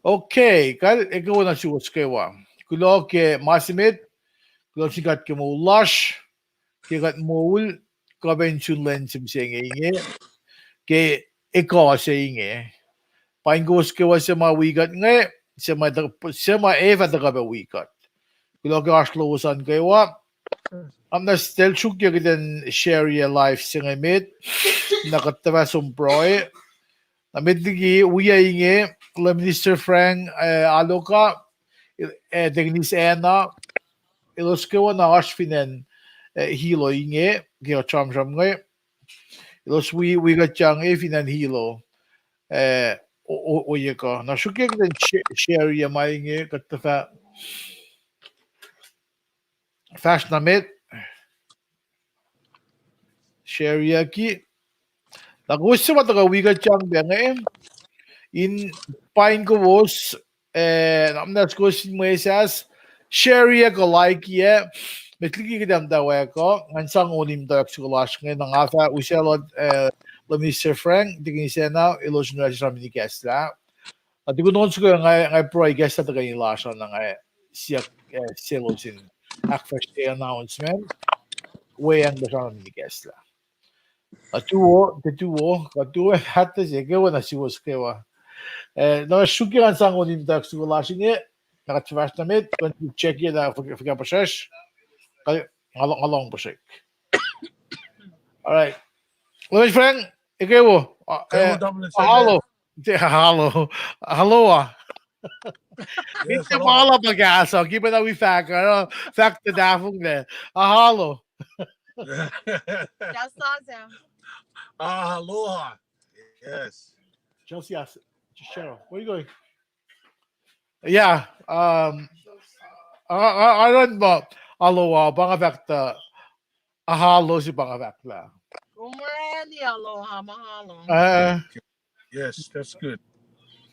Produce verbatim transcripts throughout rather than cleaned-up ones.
Okay, kal ekuh wo nuh suwos kwewa. Kuloh ke ma se met, kuloh sin God ke moul lasr, ke kuht moul, kuh pac in sun lwen se mihsenge inge, ke ekuh se inge. Paing kowos kwewa suc ma wi kuht inge, suc ma, suc ma ac fah tuhkuh pac wi kuht. Kuloh ke oasr lowos an kwewa. Am na still sruokyac kuht in share live se inge met, na kuht tuhfah som pruhe. Na met liki wi inge, Lay Minister Frank, eh, Aloka, eh, Deaconess Anna, elos kwewa na oasr fin acn, eh, Hilo inge, ke sramsram inge. Elos wi, wi kuht inge fin acn Hilo, eh, o, o, ohiyac kuh. Na sruokyac kuht in share ma inge, kuht tuhfah fahsr na met, share-aki. Na kowos suc ma tuhkuh wi kuht inge, in paing kowos, eh, na muhnahs kowos in mwesahs, share kuh like, met liki kuht muhtwacwacack uh, ngan sang on in muhtwacwacack soko lasr inge, na nga fah usaclah, eh, Lay Minister Frank, Deaconess Anna, elos in oraclah sramsram in ikacslah. Na tukun on soko nga, nga pruhe ikacslah tuhkweni lasr uh, na nga siyuck, eh, selos in ahkfahsrye announcement, weacng pac sramsram in ikacslah. Na tuwo, tuwo, kuh tuwo, ahkfahsrye kwewa nuh suwos kwewa. Eh, na sruokyac ngan sang on in muhtwacwacack soko lasr inge, na kuht fahsr na met, kuh in check-ye lah fuhkah puhsracsr, nga lohng puhsrek. All right. Lay Minister Frank, ekuh wo, eh, hello. Hello. Hello, ah. Yes, hello. Ke pacna wi fahk, uh, fahk tuh tahfonglac. Ah, hello. Just saw them. Ah, aloha. Yes. Chelsea asked, Cheryl, where are you going? Yeah, um, I, I, I don't know. Aloha, pa nga fahk tuh, ah, hello, se pa nga fahk lah. Umrani aloha, mahalo. Uh, Yes, that's good.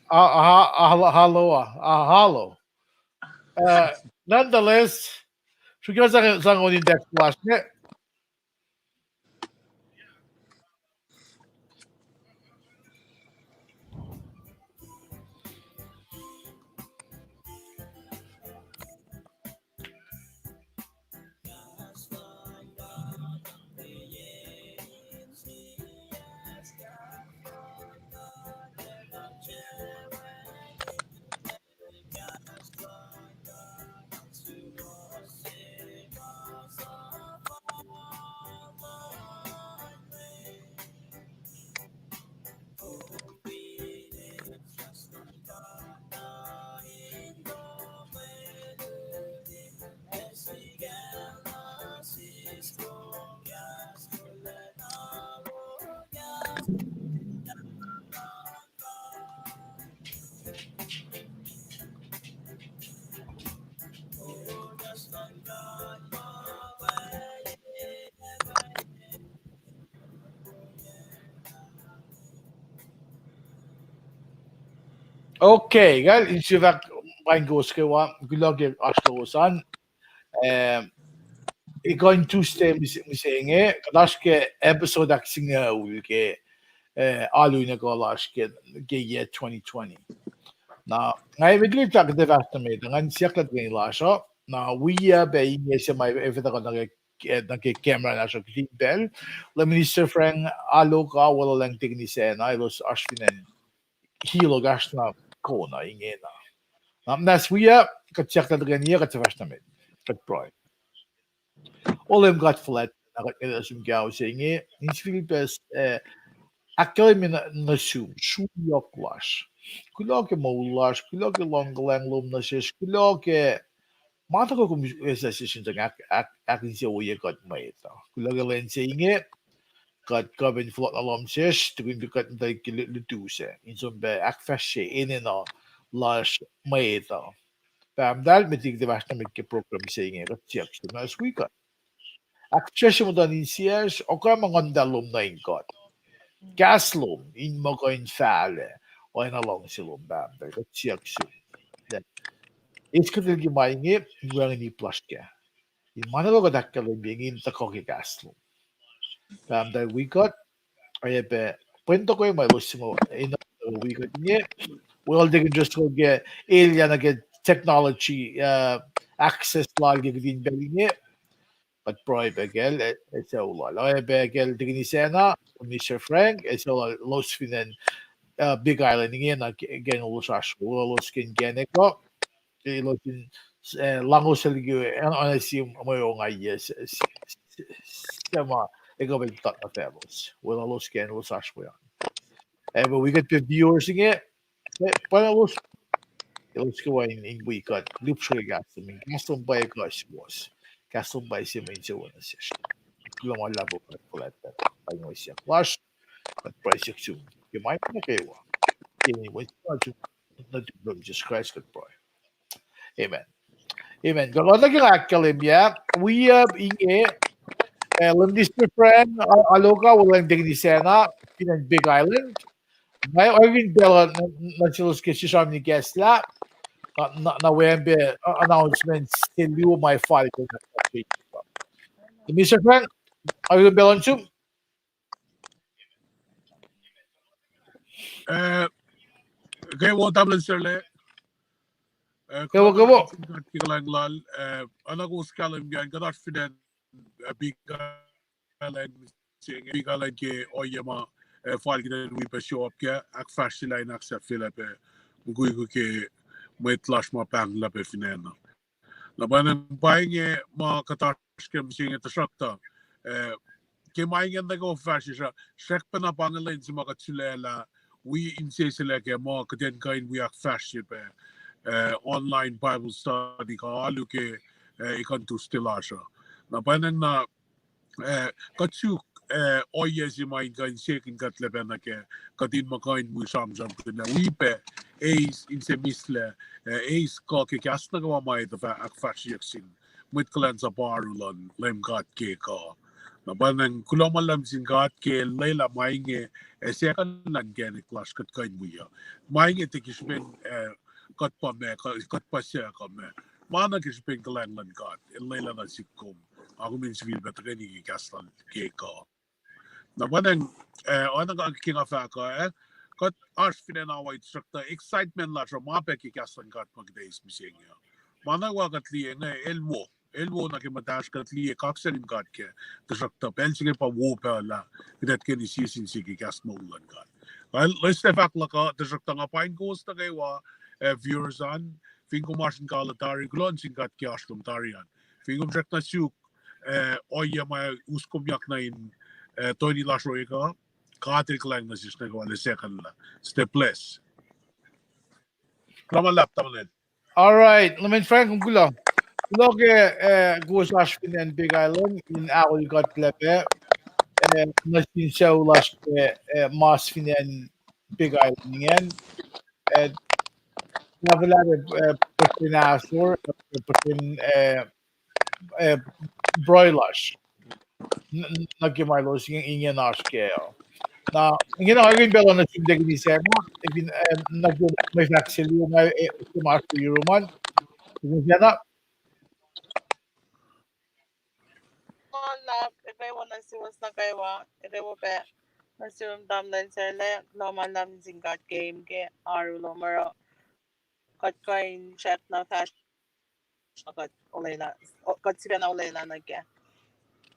Ah, ah, ah, hello, ah, ah, hello. Uh, nonetheless, sruokyac sang, sang on in text lasr inge. Okay, kal in sifilpac paing kowos kwewa, kuloh ke oasr lowos an. Eh, ekuh in Tuesday mihs-, mihsenge, kuht oasr ke episode ahksingucul ke, eh, alu in ekuh lasr ke, ke yac twenty twenty. Na, nga emet liki kuht ac fahsr nuh met, ngan siyuck lah tuhkweni lasr uh, na wi pac inge se ma ac fah tuhkuh nuh ke, eh, nuh ke camera lasr uh kihtin pacl, Lay Minister Frank Aloka, Wolacna Deaconess Anna, elos oasr fin acn Hilo, kahsruh na kona ingena. Na muhnahs wi uh, kuht siyuck lah tuhkweni uh, kuht fahsr nuh met, kuht pruhe. O Leum God fuhlwact, na kuht ngwetacl sum ke ao se inge, in sifilpac, eh, ahkkahlwemye nuh, nuh sum srui yohk lasr. Kuloh ke moul lasr, kuloh ke luhngkuhlacng lom nuh sesr, kuloh ke ma nuh kwewa kom eslah sesr in sang ahk-, ahk-, ahkinsewowoye kuht mwet uh. Kuloh ke lwen se inge, kuht kuh in fohlohk nuh lohm sesr, tukun kuht muhtwacta ke lu-, lutu sac. In som pac ahkfahsrye enenuh lasr mwet uh. Pahpah muhtahl, met liki kuht ac fahsr nuh met ke program se inge, kuht siyuck sum as wi kuht. Ahkfahsrye muhtuhn insiyacsr, okra ma nguhn muhtahl lom nuh in kuht. Kahs lom in muh kuh in fahlac oacna luhngse lom, Pahpah muhtahl, kuht siyuck sum. Eis kuht liki ma inge, in wacngihn ip lasr kac. In ma nuh kwewa kuht ahkkahlwemye inge in tuhkuh ke kahs lom. Pahpah muhtahl, wi kuht, oacyacpac pwen tokwe ma elos singucul enenuh wi kuht inge, Well, Deacon Driscoll ke elyah nuh ke technology, uh, access lal ke kihtin pacl inge. Kuht pruhe pac kacl, eh, eh, sucu lal. Oacyacpac kacl Deacon Isacna, Mister Frank, eh, sucu lal, elos fin acn, uh, Big Island inge, na ke, ke elos oasr, weluhlos ke inkacnek uh. Elos in, eh, lahngo sel ke, eh, oacna sie mwe ongaiyac se, se, se, se ma, ekuh pacl tuh na faclos. Weluhlos ke elos oasr we an. Eh, pa wi kuht pac viewers inge, eh, pa elos, elos kwewa in, in wi kuht, lihpsre ke kahs lom, in kahs lom pa ekuh suwohs. Kahs lom pa se ma insewowo nuh sesr. Kuloh ma luhlahp uh, kuht fuhlwact, pa inge siyuck lasr, kuht pruhe siyuck sum ke ma nuh kwewa. Ke inen wen nuhtum, nuhtum Jesus Christ kuht pruhe. Amen. Amen. Kuht kuh nuh ke nga ahkkahlwemye, wi uh inge, eh, Lem Mister Frank, uh, Aloka, weluhl Deacon Isacna, fin acn Big Island. Nga oacyacpac pacl uh nuh, nuh selos ke sisram in ikacslah, na, na, na wacngihn pac, uh, announcement se luo ma fal ke na. Mister Frank, oacyacpac pacl uh nuh sum? Eh, kwewa tamuhlwel Serle. Eh, kwewa, kwewa. Kuht ke kuhlwacng lal, eh, oacna kowos kahlwem ke an, kuht oasr fin acn, eh, Big Island, Big Island ke ohiyac ma, eh, fal kuht in wi pac show up kac, ahkfahsryelah in ahksahfyelah pac mukwikwi ke mwet lasr ma pahnglah pac fin acn. Na pwacnwacng pa inge ma kuht oasr ke mihsenge, tuhsruhktuh, eh, ke ma inge nuh kwewa fahsr, srackpacna pa inge lwen se ma kuht sulaclah wi inseselac ke ma kuht in kuh in wi ahkfahsrye pac, eh, online Bible study kuh alu ke, eh, ekuh in Tuesday lasr uh. Na pwacnwacng na, eh, kuht suk, eh, ohiyac se ma in kuh in siyuck in kuhtlac pacna kac, kuht in muh kuh in wi sramsramkihn, wi pac eis inse mihslac, eh, eis kuh ke kahs nuh kwewa ma etuh fah ahkfahsryeyuck sin mwet kuhlwacnsap oaru luhn Leum God ke kuh. Na pwacnwacng kuloh ma luhlahp sin God ke lwelah ma inge, eh, second luhn inkacnek lasr kuht kuh in wi uh. Ma inge tiac ke srihpen, eh, kuht pa ma, kuht pa suc kuh ma. Ma na ke srihpen kuhlwacng luhn God, el lwelah nuh sihk kom, a kom in sifilpac tuhkweni ke kahs lal ke kuh. Na pwacnwacng, eh, oacna ke nga fahk uh, eh, kuht oasr fin acn Hawaii, tuhsruhktuh excitement lasr uh ma pac ke kahs luhn God ma kuht eis mihsenge uh. Ma na kwewa kuht liye inge, el wo, el wo nuh ke muhtahsr, kuht liye kaksakihn God kac, tuhsruhktuh pacl se inge pa wo pac lah kuht ac tuhkweni sie sin sie ke kahs moul luhn God. Nga loeslac fahk luhk uh, tuhsruhktuh nga paing kowos nuh kwewa, eh, viewers an, fin kom oasr in kahlwem tari, kuloh nuh sin God ke oasr lom tari an. Fin kom srackna suk, eh, ohiyac ma us kom yak nuh in, eh, toeni lasr uh, God el kuhlwacng nuh sesr nuh kwewa, el second lah. Stay blessed. Kuloh ma luhlahp tamuhlwel. All right, Leman Frank, kom kuloh. Kuloh ke, eh, kowos oasr fin acn Big Island in aol kuht lac pac, eh, nuh sin sucu lasr ke, eh, mas fin acn Big Island ingacn. Eh, na fuhlwact, eh, puhsren ahsor, eh, puhsren, eh, eh, pruhe lasr nuh ke ma elos ingena oasr kac uh. Na ingena oacyacpac pacl uh nuh sum Deacon Isacna, nuh ke mwe fahk se luo ma, eh, ke ma oasr yurum an, Deacon Isacna. Kuloh ma luhlahp, ekuh wo nuh suwos nuh kwewa, ekuh wo pac nuh sum tamuhlwel Serle, kuloh ma luhlahp nuh sin God ke, ke oaru lom oruh kuht kuh in srackna fahsr, kuht olwelah, kuht sifacna olwelah nuh kac.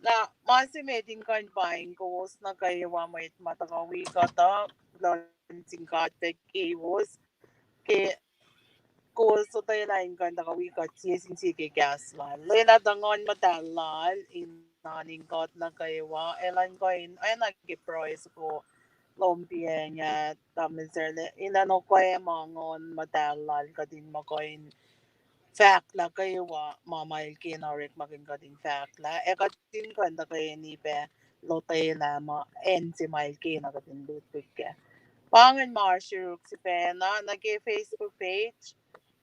Na ma se met in kuh in paing kowos nuh kwewa mwet ma tuhkuh wi kuht uh, kuloh sin God pac kowos ke kowos otwelah in kuh in tuhkuh wi kuht sie sin sie ke kahs lal. Lwelah tuh Nguhn Muhtahl lal in oan in kuht nuh kwewa, elan kuh in oacna ke pruhe soko lom piacng ah, tamuhlwel Serle, elan okwe ma Nguhn Muhtahl lal kuht in muh kuh in fahk nuh kwewa ma ma el kena orekmakihn kuht in fahk lah, ac kuht in kuh in tuhkweni pac lotwelah ma acn se ma el kena kuht in lutlut kac. Pa ingacn ma oasr yuruk sifacna nuh ke Facebook page,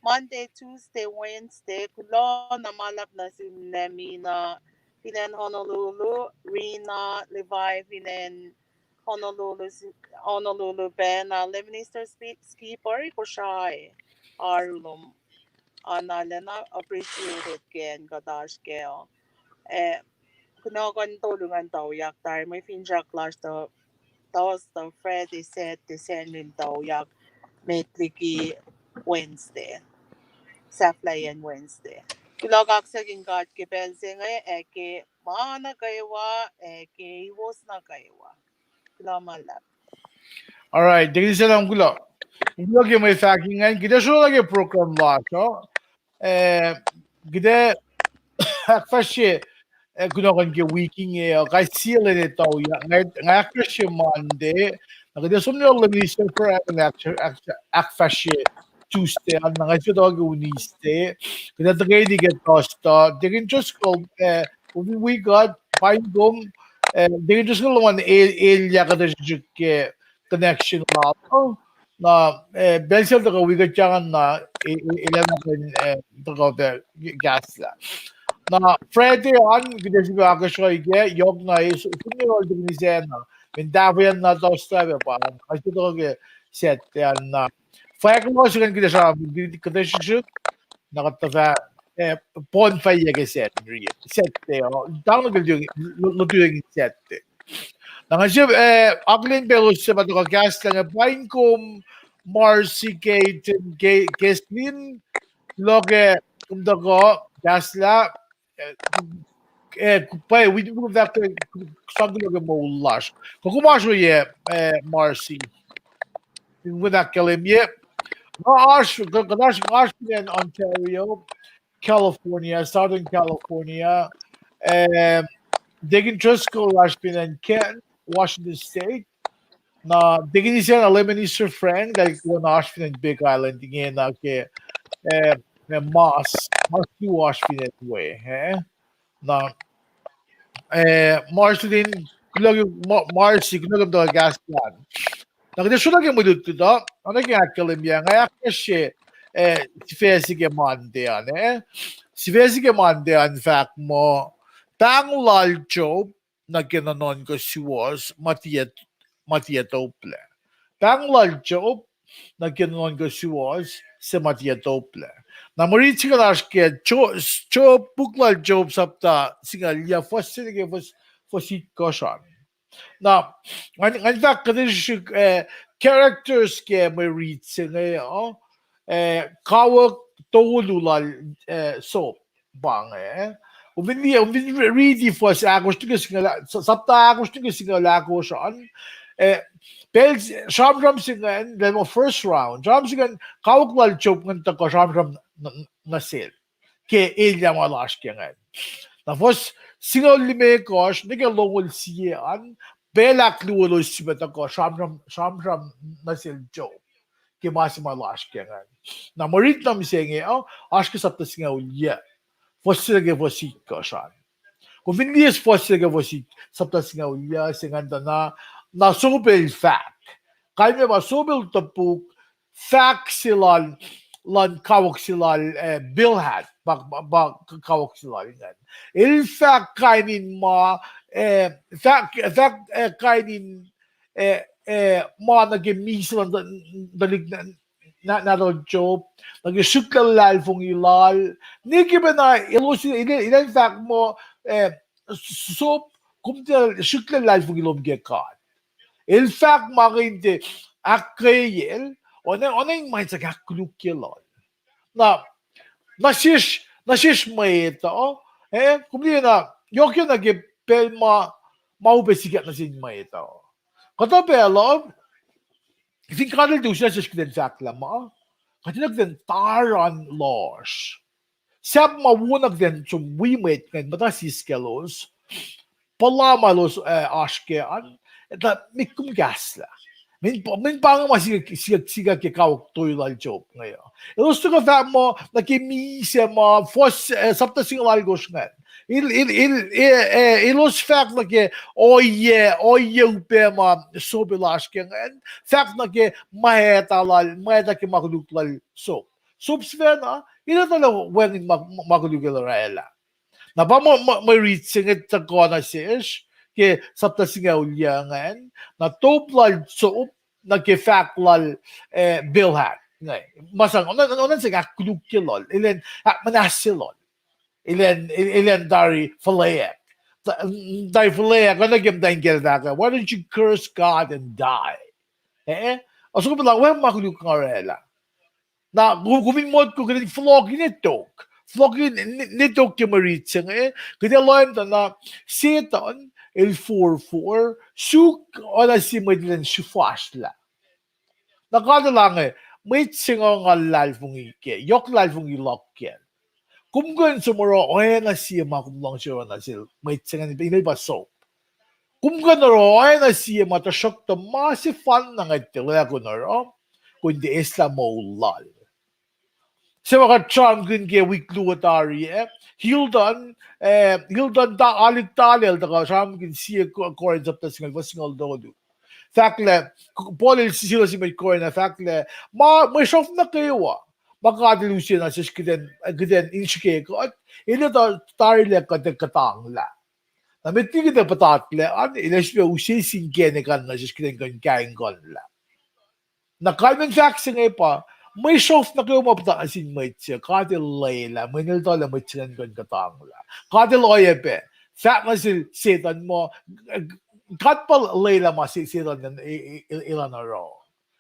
Monday, Tuesday, Wednesday, kuloh na ma luhlahp nuh sin Lemina fin acn Honolulu, Rina, Levi fin acn Honolulu, Honolulu pac, na Lay Minister Skipper, Kosrae, oaru lom, anal na appreciated ke acn kuht oasr kac uh. Eh, kunohkohn tolu ngan tuyak tari, mwe finsrak lasr tuh Thursday, Friday, Saturday, Sunday in tuyak. met liki Wednesday. Sahflahiyacn Wednesday. Kuloh kaksakihn God ke pacl se inge, ac ke ma nuh kwewa, ac ke iwos nuh kwewa. Kuloh ma luhlahp. All right, Deacon Isacn, kuloh. Kuloh ke mwe fahk ingacn, kuht ac srolah ke program lasr uh. Eh, kuht ac ahkfahsrye, eh, kunohkohn ke wik inge uh, kais sie lwen etuh uh, nga, nga ahkfahsrye Monday, na kuht ac som nuh Minister Frank in ahk-, ahk-, ahkfahsrye Tuesday an, na nga sifacna ke Wednesday, kuht ac tuhkweni ke Thursday, Deacon Driscoll, eh, wi God, paing kom, eh, Deacon Driscoll luhman el, elyah kuht srihsrihk ke connection lal. Na, eh, pacl sel tuhkuh wi kuht ingacn na, eh, eh, el ac na kuh in, eh, tuhkuh pac kahslah. Na Friday an, kuht ac sifil akacsruhi ke, yohk na, eh, s-, sun yohrohl Deacon Isacn, mweyen tahfweacng na Thursday pac pa, nga sifil tuhkuh ke Saturday an na. Fahk loh se ingacn kuht ac sramsram, kuht ac srihsrihk, na kuht tuhfah, eh, bonfire ke Saturday, Saturday uh, tang nuh ke lutu-, lutuacng Saturday. Na nga sifil, eh, akihlen pac elos suc ma tuhkuh kahslah inge, paing kom Marcy Kate, Ke-, Keslin, kuloh ke kom tuhkuh kahslah, eh, eh, pwacye, wi kom fahk, sang kuloh ke moul lasr. Kuh kom oasr oyac, eh, Marcy? Kom ahkkahlwemye. Nga oasr, kuht oasr, nga oasr fin acn Ontario, California, Southern California. Eh, Deacon Driscoll oasr fin acn Kent, Washington State. Na Deacon Isacn, Minister Frank, eltahl kuh in oasr fin acn Big Island ingena ke, eh, eh, mas, mas tuh oasr fin acn we, eh? Na, eh, Marceline, kuloh ke, Ma-, Marcy, kuloh ke kom tuhkuh kahslah an. Na kuht ac srolah ke mwe lutlut uh, oacna ke nga ahkkahlwemye, nga ahkfahsrye, eh, sifac se ke Monday an, eh? Sifac se ke Monday an fahk muh, pahng lal Job nuh ke nuhnuhnkuh suwohs, ma tiac, ma tiac toplac. Pahng lal Job nuh ke nuhnuhnkuh suwohs, se ma tiac toplac. Na mwe rit se ingacn oasr ke Jo-, Job, puk lal Job sapta singucul yac, fuhs se nuh ke fuhs, fuhs itkohsr an. Na, ngan, ngan fahk kuht in srihsrihk, eh, characters ke mwe rit se inge uh, eh, kawuck tolu lal, eh, Job pa inge. Kom fin liye, kom fin riti fuhs ahkosr nuh ke singucul, sa-, sapta ahkosr nuh ke singucul ahkosr an, eh, pacl s-, sramsram se ingacn, lah muh first round, sramsram se ingacn, kawuck lal Job ingacn tuhkuh sramsram n-, n-, nuh sel ke elyah ma lasr ke ingacn. Na fuhs singucul limekohsr nuh ke longoul sie an, pacl ahkluo elos sifilpac tuhkuh sramsram, sramsram nuh sel Job ke ma se ma lasr ke ingacn. Na mwe rit na mihsenge uh, oasr ke sapta singucul yac, fuhs se nuh ke fuhs itkohsr an. Kom fin liye fuhs se nuh ke fuhs it-, sapta singucul yac se ingacn tuh na, na Job el fahk. Kalmac pa Job el topuk, fahk se lal, lal kawuck se lal, eh, Bildad, pa, pa, pa kawuck se lal ingacn. El fahk kain in ma, eh, fahk, fahk, eh, kain in, eh, eh, ma nuh ke misac luhn, tuhlihk na-, na-, nahtuhl Job, nuh ke srihklac luhlahlfongi lal, nwe ke pacna elos, el, el fahk muh, eh, Job, kom tiac srihklac luhlahlfongi lom ke God. El fahk ma inge in tiac ahkkweyacl, oacna, oacna in ma in sang ahkkolukye lal. Na, nuh sesr, nuh sesr mwet uh, eh, kom liye na, yohkna ke pacl ma, ma upac sikyak nuh sin mwet uh. Kuhtuh pacl uh, fin God El tiac use nuh sesr kuht in fahk lah ma, kuht in kuht in taran lohsr. Sahp ma wo na kuht in som wi mwet ingacn, muhta siskaclos, puhla ma elos, eh, oasr kac an, tuh met kom kahslah. Min pa, min pa inge ma sikyak, sikyak, sikyak ke kawuck tolu lal Job inge uh. Elos tuhkuh fahk muh, nuh ke misac ma, fuhs, eh, sapta singucul alkosr ingacn. El, el, el, eh, eh, elos fahk nuh ke ohiyac, ohiyac upac ma Job el oasr ke ingacn. Fahk nuh ke mwacta lal, mwacta ke ma koluk lal Job. Job sifacna, el etuh lah wacngihn ma, ma koluk el orwaclah. Na pa mwe, mwe, mwe rit se inge tuhkuh nuh sesr, ke sapta singucul yac ingacn, na top lal Job, nuh ke fahk lal, eh, Bildad inge. Ma sang, oacna, oacna in sang ahkkolukye lal, elan ahkmuhnahsye lal, elan, elan tari fuhlweack. Ta-, tari fuhlweack, oacna ke muhtwacn kiyacl fahk, "Why don't you curse God and die?" Eh? Ac soko pacl ah wacngihn ma koluk nga orwaclah. Na, ku-, kom in motko kuht in fohlohk ne tok. Fohlohk ne, ne, ne tok ke mwe rit se inge, kuht ac lohacng tuh na Setuhn el forfor, suk oacna sie mwet elan sufasrlah. Na God El ange, mwet se inge nga luhlahlfongi kac, yohk luhlahlfongi luhk kac. Kom kuh in som oruh oacna sie ma kom luhngse oruh nuh sel mwet se inge, inel pa sop. Kom kuh in oruh oacna sie ma, tuhsruhktuh ma sefanna ngwetlah oruh, kom tiac eslah moul lal. Se ma kuht sramsramkihn ke wik luo tari ah, Hilton, eh, Hilton ta-, alik talel tuhkuh sramsramkihn sie Ko-, Corinth sapta singucul, fuhs singucul tolu. Fahk lah, Paul el silos sin mwet Corinth ah, fahk lah, ma, mwe sruhf nuh kwewa ma God El use nuh sesr kuht in, kuht in srihke kuht, el etuh tari lah kuht ac kuhtanglah. Na met liki kuht ac puhtatlac an, el ac sifilpac use sin kacnek an nuh sesr kuht in kuh in kaingkuhnlah. Na kalmacn fahk se inge pa, mwe sruhf nuh kwewa ma puhtat nuh sin mwet se, God El lwelah, mweyen El etuh lah mwet se ingacn kuh in kuhtanglah. God El oacyacpac fahk nuh sel Setuhn muh, God pa lwelah ma se-, Setuhn el, el, el, elan oruh.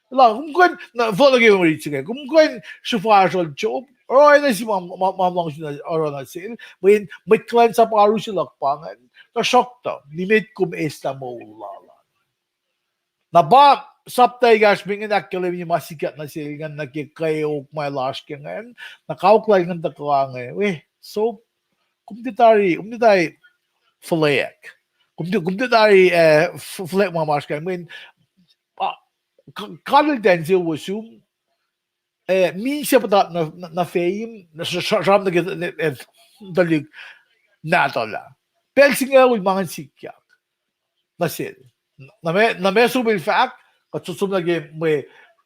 Lah, kom kuh in, na, fohlohk nuh ke mwe rit se inge, kom kuh in sufasrol Job, oruh oacna sie ma, ma, ma luhngse oruh nuh sel, mweyen mwet kuhlwacnsap oaru se luhk pa ingacn, tuhsruhktuh, nimet kom eslah moul lal an. Na pa sapta ekahsr me ingacn ahkkahlwemye ma sikyak nuh sel ingacn nuh ke kweok ma el oasr ke ingacn, na kawuck lal ingacn tuhkuh inge, we, sop, kom tiac tari, kom tiac tari fuhlweack. Kom tiac, kom tiac tari, eh, f-, fuhlweack ma oasr ke ingacn, mweyen, ah, k-, kalel tacn se wo sum, eh, misac puhtat nuh, nuh, nuh feim, nuh sra-, sra-, sram nuh ke, eh, eh, tuhlihk nahtuhl ah. Pacl singucul ma ingacn sikyak nuh sel. Na ma, na ma sop el fahk, kuht som nuh ke mwe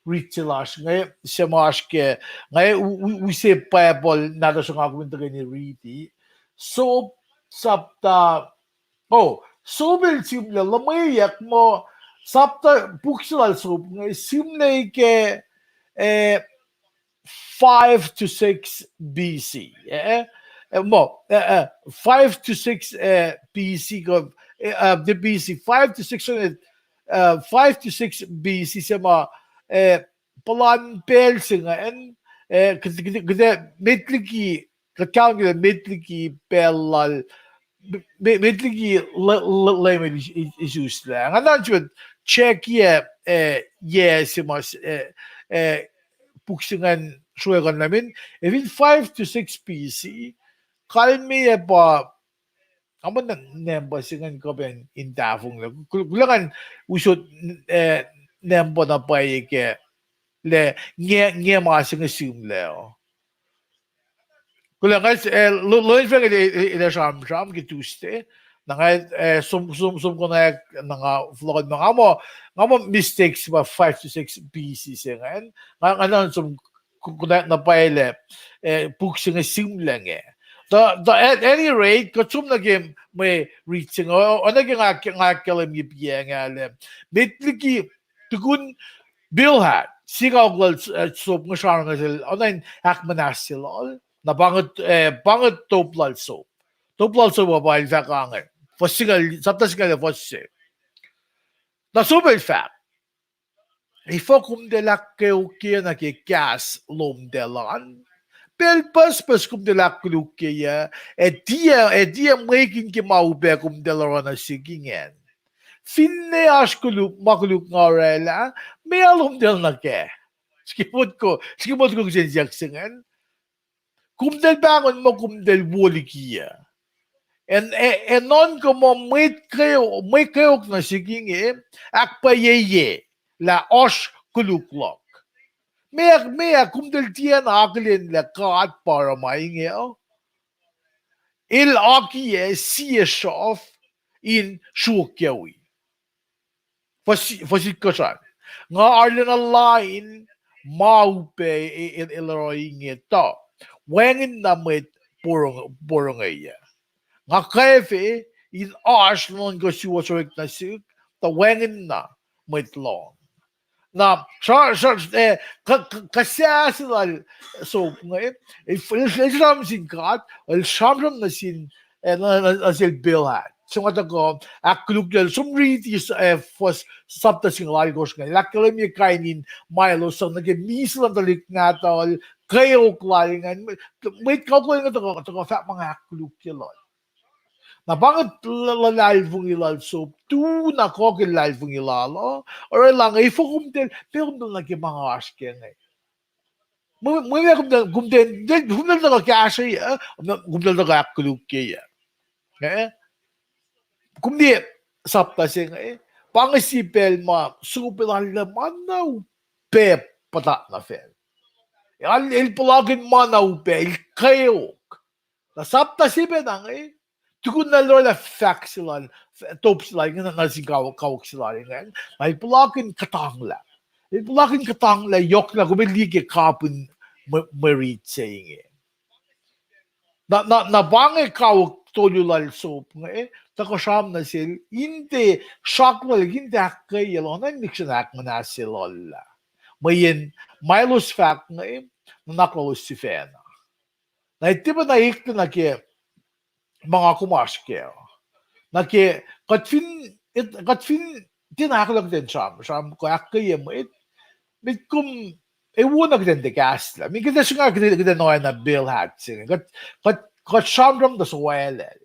rit se lasr inge, se ma oasr ke, nga u-, u-, use Bible nahtuhsr nga kom in tuhkweni riti. Sop sapta, oh, Sop el sihmlac, luhmweyuck muh sapta puk se lal Sop inge sihmlac ke, eh, five to six B C, eh? Eh, muh, eh, eh, five to six, eh, B C, kuh, eh, eh, the B C, five to six hundred, eh, five to six B C se ma, eh, puhlan pacl se ingacn, eh, kuht, kuht, kuht, met liki, kuht kahlwem ke met liki pacl lal, me-, met liki le-, le-, Leum el is-, is-, isuslac. Nga na sifil check-i, eh, yac se ma, eh, eh, puk se ingacn sruhkuhn lamin, efin five to six B C, kalmeyac pa, nga muh na nampa se ingacn kuh pac in tahfonglac. Kul-, kuloh ngan usot, eh, nampa na pwacye ke lah nge, nge ma se inge sihmlac uh. Kuloh ngan, eh, lo-, loin fang el, el, el sramsram ke Tuesday. Na nga, eh, som, som, som konwacack na nga fohlohkohnma nga muh, nga muh mistake se pa five to six B C se ingacn. Nga, nga nuh som ku-, konwacack na pwacye lah, eh, puk se inge sihmlac inge. Tuh, tuh at any rate, kuht som nuh ke mwe rit se inge, o-, oacna ke nga, nga ahkkahlwemye piac inge lah, met liki tukun Bilhah, sikyak lal, eh, Sop inge sramsram nuh sel, oacna in ahkmuhnahsye lal, na pa inge, eh, pa inge top lal Sop. Top lal Sop pa el fahk ange. Fuhs singucul, sapta singucul ac fuhs se. Na Sop el fahk, efuh kom tiac ahkkeokye nuh ke kahs lomtahl an? Pacl pucspucs kom tiac ahkkolukyeyac, ac tiac, ac tiac mwekihn ke ma upac kom tiac oruh nuh sik ingacn. Finne oasr koluk, ma koluk nga orwaclah, meac lomtahl nuh kac? Srihke motko, srihke motko kihsen siyuck se ingacn. Kom tiac pahngon muh kom tiac wo likiyac. Ac, ac, ac nuhnkuh muh mwet keo-, mwe kweok nuh sik inge ahkpwacyeye lah oasr koluk luhk. Meac, meac kom tiac tiacna akihlen lah God pa oruh ma inge uh? El akiyac sie sruhf in sruokyac wi. Fuhs-, fuhs itkohsr an. Nga arulacna lain ma upac e-, e-, el oruh inge tuh wacngihn na mwet porong-, porongyac. Nga kwacfe in oasr nuhnkuh suwohs orek nuh sihk, tuh wacngihn na mwet lohng. Na, sra-, sra-, eh, k-, k-, kahs se lal Sop inge, el, el, el sramsram sin God, el sramsram nuh sin, eh, nuh, nuh, nuh sel Bilhah. se ma tuhkuh ahkkolukye lal, som riti, eh, fuhs sapta singucul alkosr ingacn. El ahkkahlwemye kain in ma elos sang nuh ke misac luhn tuhlihk nahtuhl, kweok lal ingacn, mwet kweok lal ingacn tuhkuh, tuhkuh fahk ma nga ahkkolukye lal. Na pa inge luhlahlfongi lal sop, tu na kuh ke luhlahlfongi lal uh, orwaclah inge, efuh kom tiac, pa kom tiac nuh ke ma nga oasr kac inge. Mwe, mwe, mwe kom tiac, kom tiac, kom tiac tuhkuh kahsrweyuc, kom tiac tuhkuh ahkkolukye. Eh? Kom liye sapta se inge, pa inge sie pacl ma sop el arlac ma na upac puhtat nuh facl. El, el puhlakihn ma na upac, el kweok. Na sapta se pacna inge, tukun na el orwaclah fahk se lal, top se lal inge, na, na sin kawuck, kawuck se lal ingacn, na el puhlakihn kuhtanglah. El puhlakihn kuhtanglah yohk na kom liye ke kapihn mwe, mwe rit se inge. Na, na, na pa inge kawuck tolu lal sop inge, tuhkuh sram nuh sel, in tiac srak lal, in tiac ahkkweye lal, na lihksreni ahkmuhnahs se lal lah, mweyen ma elos fahk inge, nuhnak lalos sifacna. Na tiac pa na eklac nuh ke ma nga kom oasr kac. Nuh ke kuht fin, kuht fin tiacna ahkolah kuht in sram, sram kuh ahkkweye mwet, met kom, ac wona kuht in tiac kahslah. Meac kuht ac sruhnga kuht, kuht in oacna Bill Hatson. Kuht, kuht, kuht sramsram tuh soalel.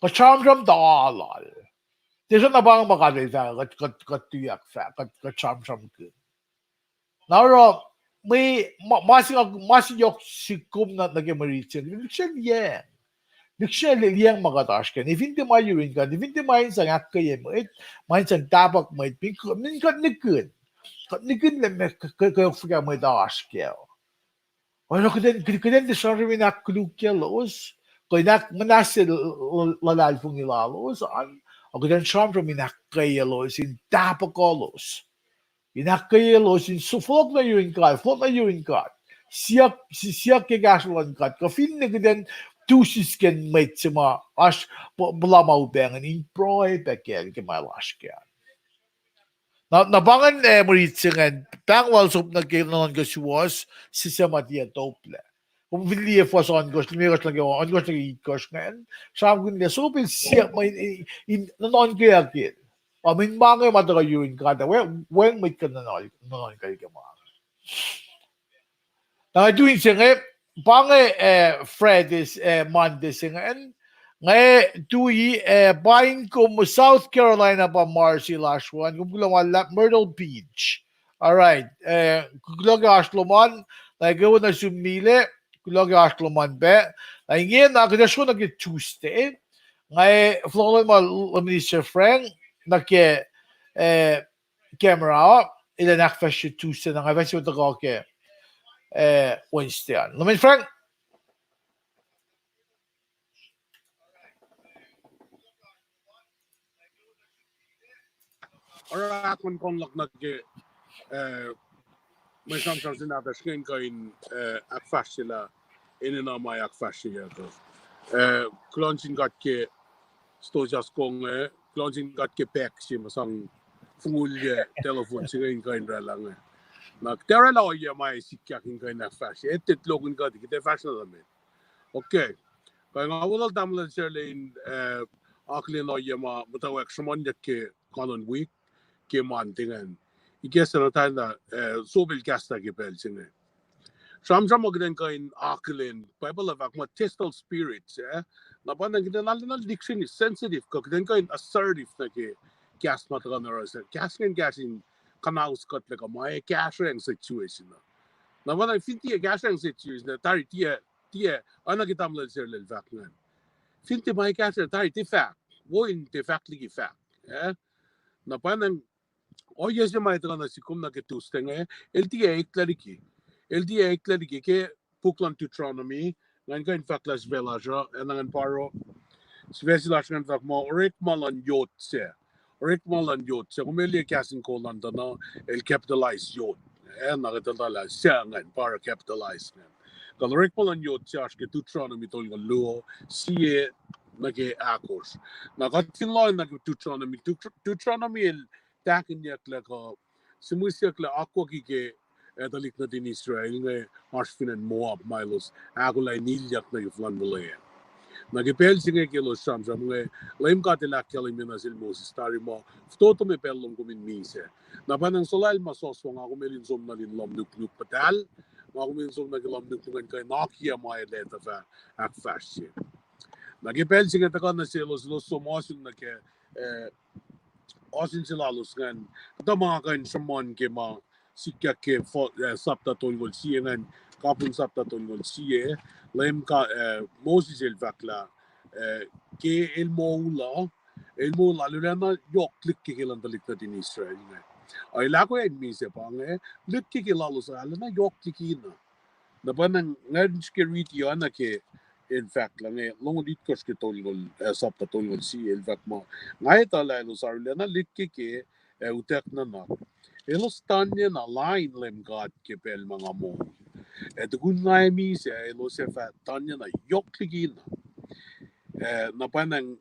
Kuht sramsram tuh alal. Tiac srihpac na pa inge ma God El fahk, kuht, kuht, kuht tuyak fahk, kuht, kuht sramsramkihn. Na oruh, mwe, ma, ma se, ma se yohk sihk kom nuh, nuh ke mwe rit se, lihksreni liyacacng. Lihksreni liyacacng ma kuht oasr kac. Ac fin tiac ma yurin God, ac fin tiac ma in sang ahkkweye mwet, ma in sang tahpuhk mwet, min, min kuht nihkihn. Kuht nihkihn lah meac k-, k-, kweok fuhkah mwet oasr kac. Oruh kuht in, kuht, kuht in tiac sramsram in ahkkolukye elos, kuh in ahkmuhnahs se l-, l-, luhlahlfongi lalos an, kuht in sramsram in ahkkweye elos, in tahpuhk elos. In ahkkweye elos in so-, fohlohk nuh yurin God, fohlohk nuh yurin God. Siyuck, si-, siyuck ke kahsruh luhn God. Kuh finne kuht in tu sisken mwet se ma oasr pu-, puhla ma upac ingacn, in pruhe pac kacl ke ma el oasr kac. Na, na pa ingacn, eh, mwe rit se ingacn, pahng lal sop nuh ke nuhnuhnkuh suwohs, sise ma tiac toplac. Kom fin liye fuhs ohnkohsr, limekohsr nuh ke, ohnkohsr nuh ke itkohsr ingacn, sramsramkihn lah sop el siyuck ma in, in, in nuhnuhnkweyuck el. Pa min ma inge ma tuhkuh yurin God, wacng, wacng mwet kuh nuhnuhnkuh ke ma. Na nga tu in se inge, pa inge, eh, Friday, eh, Monday se ingacn, nga tui, eh, paing kom South Carolina pa Marcy lasr an, kom kuloh ma luhlahp Myrtle Beach. All right, eh, kuloh ke oasr lom an, na ke wo nuh sum Mile, kuloh ke oasr lom an pac. Na ingena kuht ac sro nuh ke Tuesday, nga fohlohk ma Minister Frank nuh ke, eh, camera uh, elan ahkfahsrye Tuesday, na nga fahsrye tuhkuh ke, eh, Wednesday an. Lom an Frank? Oruh ahkon konlak nuh ke, eh, mwe sramsram se nahtuhsr inge in kuh in, eh, ahkfahsryelah enenuh ma ahkfahsryeyuck uh. Eh, kuloh nuh sin God ke stosah soko inge, kuloh nuh sin God ke pack se ma sang fongulye telephone se inge in kuh in oraclah inge. Na kuht oraclah ohiyac ma sikyak in kuh in ahkfahsrye, etuh lokihn kuht, kuht ac fahsr na met. Okay. Kuh nga wolacna tamuhlwel Serle in, eh, akihlen ohiyac ma muhtwacwacack sruhmuhnyuck ke kanon wik, ke Monday ingacn. Ikacslah na tari na, eh, sop el kahslah ke pacl se inge. Sramsram ma kuht in kuh in akihlen, Bible uh fahk muh test all spirits, eh? Na pa na kuht in arulacna lihksreni sensitive, kuh kuht in kuh in assertive nuh ke kahs ma tuhkuh nuh yohrohsr uh. Kahs ingacn kahs in kuhnaus kuht lah kuh ma ac kahsrweacng situation uh. Na pa na fin tiac kahsrweacng situation uh, tari tiac, tiac, oacna ke tamuhlwel Serle el fahk ingacn. Fin tiac ma ac kahsrweacng, tari tiac fahk. Wo in tiac fahk liki fahk, eh? Na pa na ohiyac se ma tuhkuh nuh sihk kom nuh ke Tuesday inge, el tiac eklac liki. El tiac eklac liki ke puk luhn Deuteronomy, ngan kuh in fahk lah sifac lasr uh, ac na ngan paro. Sifac se lasr ngan fahk muh orekma luhn yot se. Orekma luhn yot se. Kom liye kahs in kol an tuh na, el capitalize yot. Eh, na kuht etuh lah se ingacn, pa oruh capitalize ingacn. Kuh orekma luhn yot se oasr ke Deuteronomy tolngoul luo, sie nuh ke ahkosr. Na kuht fin lohng nuh ke Deuteronomy, Deut-, Deuteronomy el tahkihnyuck lah kuh, simwisiyuck lah akwucki ke, eh, tuhlihk nuhtin Israel inge oasr fin acn Moab ma elos ahkolah in ilyak nuh ke fulan wuhlweacng. Na ke pacl se inge ke elos sramsram inge, Leum God El ahkkahlwemye nuh sel Moses tari muh, fototo me pacl lom kom in misac. Na pa nang suhlal ma suwohswohs nga kom el in som nuh in lohm nuknuk muhtahl, nga kom el in som nuh ke lohm nuknuk an kuh in akiyac ma el etuh fah ahkfahsrye. Na ke pacl se inge tuhkuh nuh selos, elos som ohsun nuh ke, eh, ohsun se lalos ingacn, kuhtuh ma nga kuh in sruhmuhn ke ma sikyak ke, eh, sapta tolngoul sie ingacn, kapihn sapta tolngoul sie, Leum God, eh, Moses el fahk lah, eh, ke el moul uh, el moul uh arulacna yohk lihkkeke luhn tuhlihk nuhtin Israel inge. Ac el ahkolah in misac pa inge, lihkkeke lalos arulacna yohk likina. Na pa nang ngan srihke riti oacna ke el fahk lah inge, longoul itkohsr ke tolngoul, eh, sapta tolngoul sie, el fahk muh, nga etuh lah elos arulacna lihkkeke ac utuck nuhnak. Elos tuhnyacna lain Leum God ke pacl ma nga moul. Ac tukun nga ac misac, elos ac fah tuhnyacna yohk likina. Eh, na pa nang,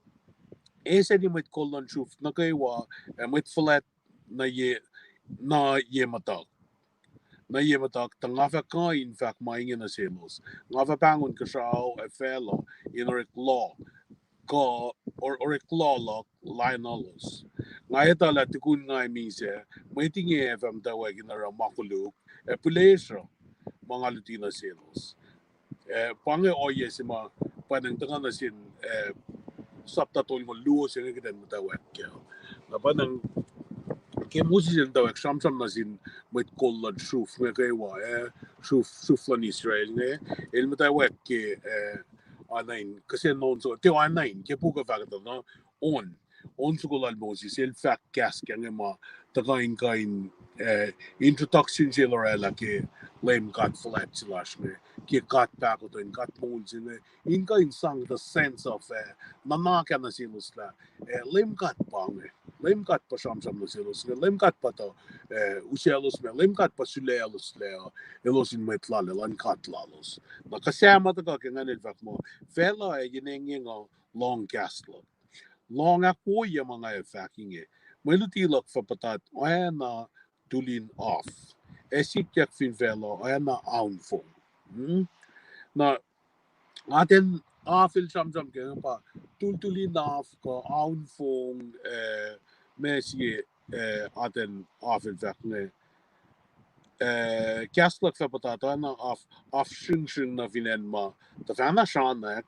eseni mwet kol luhn sruhf nuh kwewa, ac mwet fuhlwact nuh ye, nuh ye muhtuhk. Nuh ye muhtuhk, tuh nga fah kuh in fahk ma inge nuh selos. Nga fah pahngon kuhsrao ac facluh in orek loh, kuh, or-, orek loh luhk laenuhlos. Nga etuh lah tukun nga ac misac, mwet inge ac fah muhtwacwacack in oruh ma koluk, ac pihlesruh ma nga luti nuh selos. Eh, pa inge ohiyac se ma pa nang tuhkuh nuh sin, eh, sapta tolngoul luo se inge kuht in muhtwacwacack kac. Na pa nang ke Moses el muhtwacwacack sramsram nuh sin mwet kol luhn sruhf inge kwewa, eh, sruhf, sruhf luhn Israel inge, el muhtwacwacack ke, eh, oacna in kihsen on so, tiac oacna in, ke puk uh fahk tuh na, on, on soko lal Moses, el fahk kahs ke inge ma tuhkuh in kuh in, eh, introduction se el orwaclah ke Leum God fuhlwact se lasr inge, ke God pahkotwen, God moul se inge, in kuh in sang the sense of, eh, nuhnak ah nuh selos lah, eh, Leum God pa inge, Leum God pa sramsram nuh selos inge, Leum God pa tuh, eh, usaclos ma, Leum God pa sulacloslah, elos in mwet lal, elan God lalos. Na kuhsah ma tuhkuh ke ingacn el fahk muh, facluh ac yen engyeng uh lohng kahs luhk. Lohng ahkwoye ma nga ac fahk inge. Mwe luti luhk fah puhtat oacna tulin af, ac sikyak fin facluh oacna aunfong. Hmm? Na atacn af el sramsram ke inge pa tultulin af kuh aunfong, eh, ma sie, eh, atacn af el fahk inge. Eh, kahs luhk fah puhtat oacna af, af sringsring nuh fin acn ma tuhfahna sranak,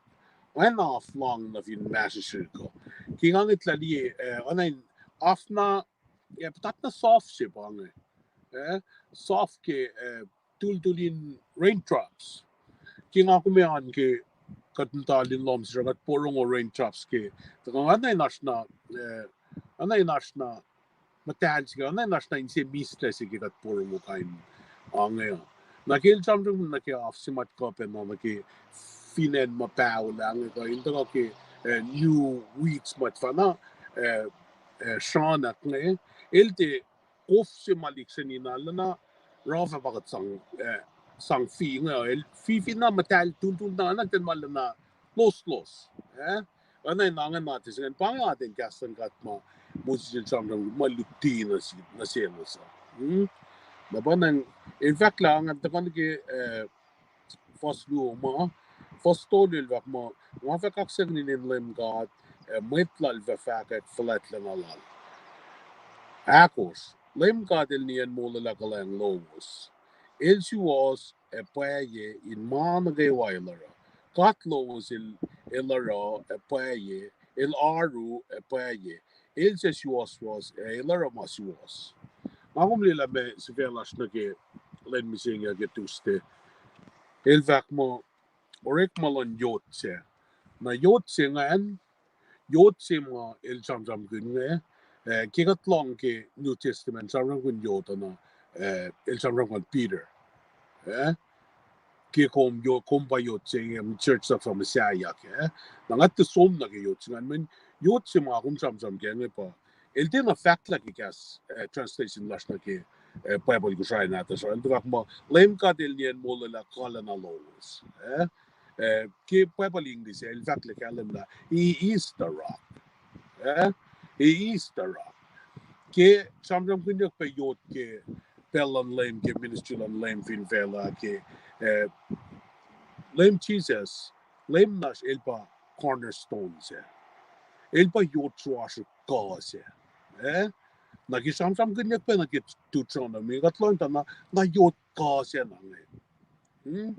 oacna af lohng nuh fin masrihsrihk uh. Ke nga ngwetlah liye, eh, oacna in af na, eh, puhtat na soft se pa inge. Eh, soft ke, eh, tultulin raindrops. Ke nga kom an ke kuht muhta lin lohm sesr kuht porongo raindrops ke, tuhkuh oacna in oasr na, eh, oacna in oasr na muhtahl se ke, oacna in oasr na inse mislac se ke kuht porongo kain ange uh. Na ke el sramsram nuh ke af se ma kuh pacna nuh ke fin acn ma paholah inge kuh in tuhkuh ke, eh, new weeds ma tuhfahna, eh, eh, sranak inge, el tiac kof se ma lihksreni na lacna, rough ah pa kuht sang, eh, sang fi inge, el fifinna muhtahl tultul na, na ten ma lacna loslos, eh? Oacna in ange na tiac se ingacn pa inge atacn kahs luhn God ma Moses el sramsram ma luti nuh se, nuh selos uh. Hmm? Na pa nang, in fact lah nga tuhkuh nuh ke, eh, fuhs luo ma, fuhs tolu el fahk muh, nga fah kaksakihn inen Leum God, ac mwet lal fah fahkwack fuhlwactlacna lal. Ahkosr, Leum God El niyacn molwelah kuhlwacng lowos. El suwohs ac pwacye in ma nuh kwewa El oruh. God lowos El, El oruh ac pwacye, El oaru ac pwacye. El suc suwohswohs ac El oruh ma suwohs. Nga kom lwelah ma sifac lasr nuh ke lwen mihsenge ke Tuesday. El fahk muh, orekma luhn yot se. Na yot se ingacn, yot se ma el sramsramkihn inge, eh, ke kuht lohng ke New Testament, sramsramkihn yot uh na, eh, el sramsramkihn Peter. Eh? Ke kom yot, kom pa yot se inge, church luhk fah muhsaheack, eh? Na nga tiac som nuh ke yot se ingacn, mweyen yot se ma kom sramsram kac inge pa el tiacna fahklah ke kahs, eh, translation lasr nuh ke, eh, Bible Kosrae nahtuhsr uh. El tiac fahk muh, Leum God El niyacn molwelah kuhlwacna lowos. Eh? Eh, ke Bible English, el fahklah kahlwem lah, He is the rock. Eh? He is the rock. Ke sramsramkihnyuck pac yot ke pacl luhn Leum, ke ministry luhn Leum fin facluh, ke, eh, Leum Jisus, Leum lasr el pa cornerstone sac. El pa yot sruasr kuh sac. Eh? Na ke sramsramkihnyuck pac nuh ke Deuteronomy, kuht lohng tuh na, na yot kuh sac na inge. Hmm?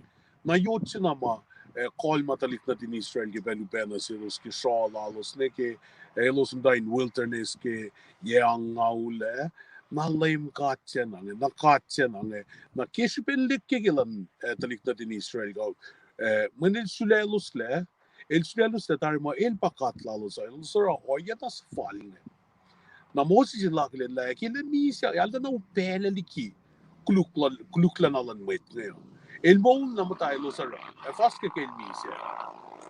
Na yot se na ma, eh, kol ma tuhlihk nuhtin Israel ke pacl upac nuh selos ke sruoh lalos ne ke, eh, elos muhta in wilderness ke yac angngaul, eh, na Leum God sac na inge, na God sac na inge, na ke srihpen lihkkeke luhn, eh, tuhlihk nuhtin Israel kuh, eh, mweyen el sulacloslac, el sulacloslac tari muh el pa God lalos uh, elos oruh ohiyac na suhfal inge. Na Moses el akihlen lah ke el misac, el tuh na upaclac liki koluk luhn, koluk luhn alu luhn mwet inge. El moul na muhta elos oruh, ac fas ke el misac.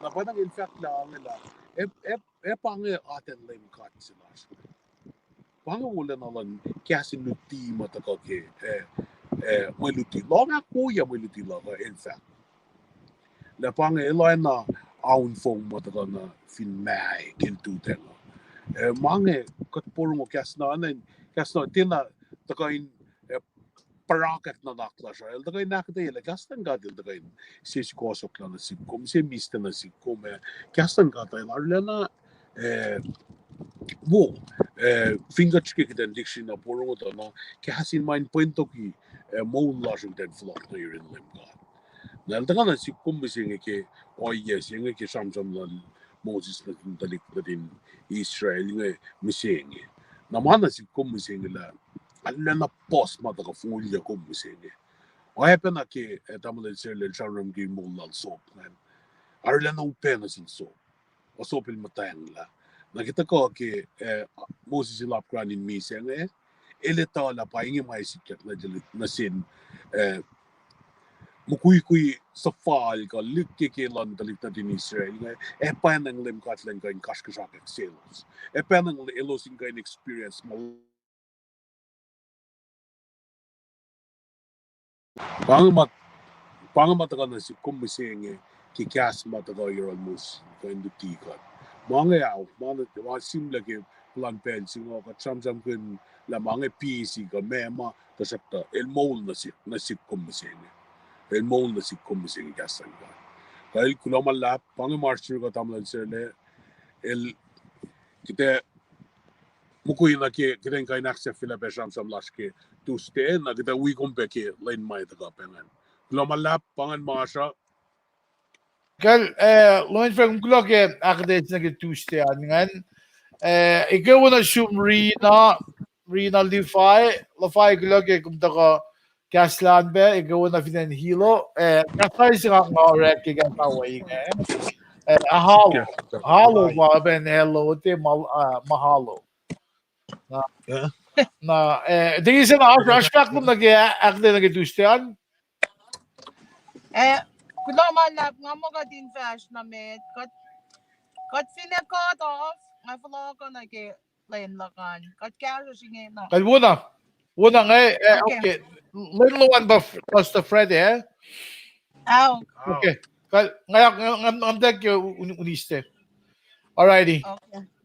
Na pa na el fahk lah inge lah, ac, ac, ac pa inge atacn Leum God se lasr. Pa inge wolacna luhn kahs in luti ma tuhkuh ke, eh, eh, mwe luti. Lohng ahkwoyac mwe luti luhk uh, el fahk lah pa inge el oacna aun fong ma tuhkuh na fin ma ke el tutacng uh. Eh, ma inge kuht porongo kahs na, kahs na tiacna tuhkuh in, eh, parakat nuhnak lasr uh. El tuhkuh in ahkuhtweyac lah kahs luhn God el tuhkuh in se sukohsohklah nuh sihk kom, se mista nuh sihk kom, eh, kahs luhn God el arulacna, eh, wo, eh, fin kuht srihke kuht in dictionary na porongo tuh na, kahs in ma in pwentoki, eh, moul lasr in kuht in fohlohk nuh yurin Leum God. Na el tuhkuh nuh sihk kom mihsenge ke ohiyac se inge ke sramsram lal Moses nuhtin tuhlihk nuhtin Israel inge mihsenge. Na ma nuh sihk kom mihsenge lah, arulacna puhs ma tuhkuh fongulyak kom mihsenge. Oacyacpac na ke, eh, tamuhlwel Sarlel sramsram ke moul lal sop ingacn. Arulacna upac nuh sin sop. Ac sop el muhtwacnglah. Na ke tuhkuh ke, eh, Moses el apkuhran in misac inge, el etuh lah pa inge ma sikyak nuh, nuh sin, eh, mukwikwi suhfal kuh lihkkeke luhn tuhlihk nuhtin Israel inge, ac pwacnwacng Leum God elan kuh in kasrkuhsrakwack selos. Ac pwacnwacng elos in kuh in experience ma Pa inge ma, pa inge ma tuhkuh nuh sihk kom mihsenge ke kahs ma tuhkuh yohrohl Moses kuh in luti kuht. Ma inge ao, ma, ma sihmlac ke puhlan pacl se inge kuht sramsramkihn lah ma inge P C kuh meac ma, tuhsruhktuh el moul nuh sihk, nuh sihk kom mihsenge. El moul nuh sihk kom mihsenge kahs luhn God. Kuh el kuloh ma luhlahp, pa inge ma oasr yuruh kuht tamuhlwel Sarlel, el, kuht ac mukwi nuh ke, kuht in kuh in ahksahfyelah pac sramsram lasr ke Tuesday, na kuht ac wi kom pac ke lwen ma tuhkuh pac ingacn. Kuloh ma luhlahp, pa ingacn ma oasr uh. Kal, eh, Longin Frank, kuloh ke ahkuhtweyac nuh ke Tuesday an ingacn. Eh, ekuh wo nuh sum Rina, Rina Lifai, Lifai kuloh ke kom tuhkuh kahs lun pac, ekuh wo nuh fin acn Hilo, eh, kahs se nga orek ke kahs na we inge. Eh, ahalo, ahalo, ma pacna hello, tiac ma, ah, mahalo. Na, na, eh, tiki se na, oasr, oasr fahk lom nuh ke, ahkuhtweyac nuh ke Tuesday an. Eh, kuloh ma luhlahp, nga muh kuht in fahsr nuh met, kuht, kuht finne cut off, nga fohlohkuh nuh ke lwen luhk an. Kuht kahsruhsr ingena. Kuht wona, wona inge, eh, okay. Lwen luhn pa Thursday, Friday, eh? Okay. Kuht, nga, nga, nga, nga muhta ke Wednesday. Alrighty.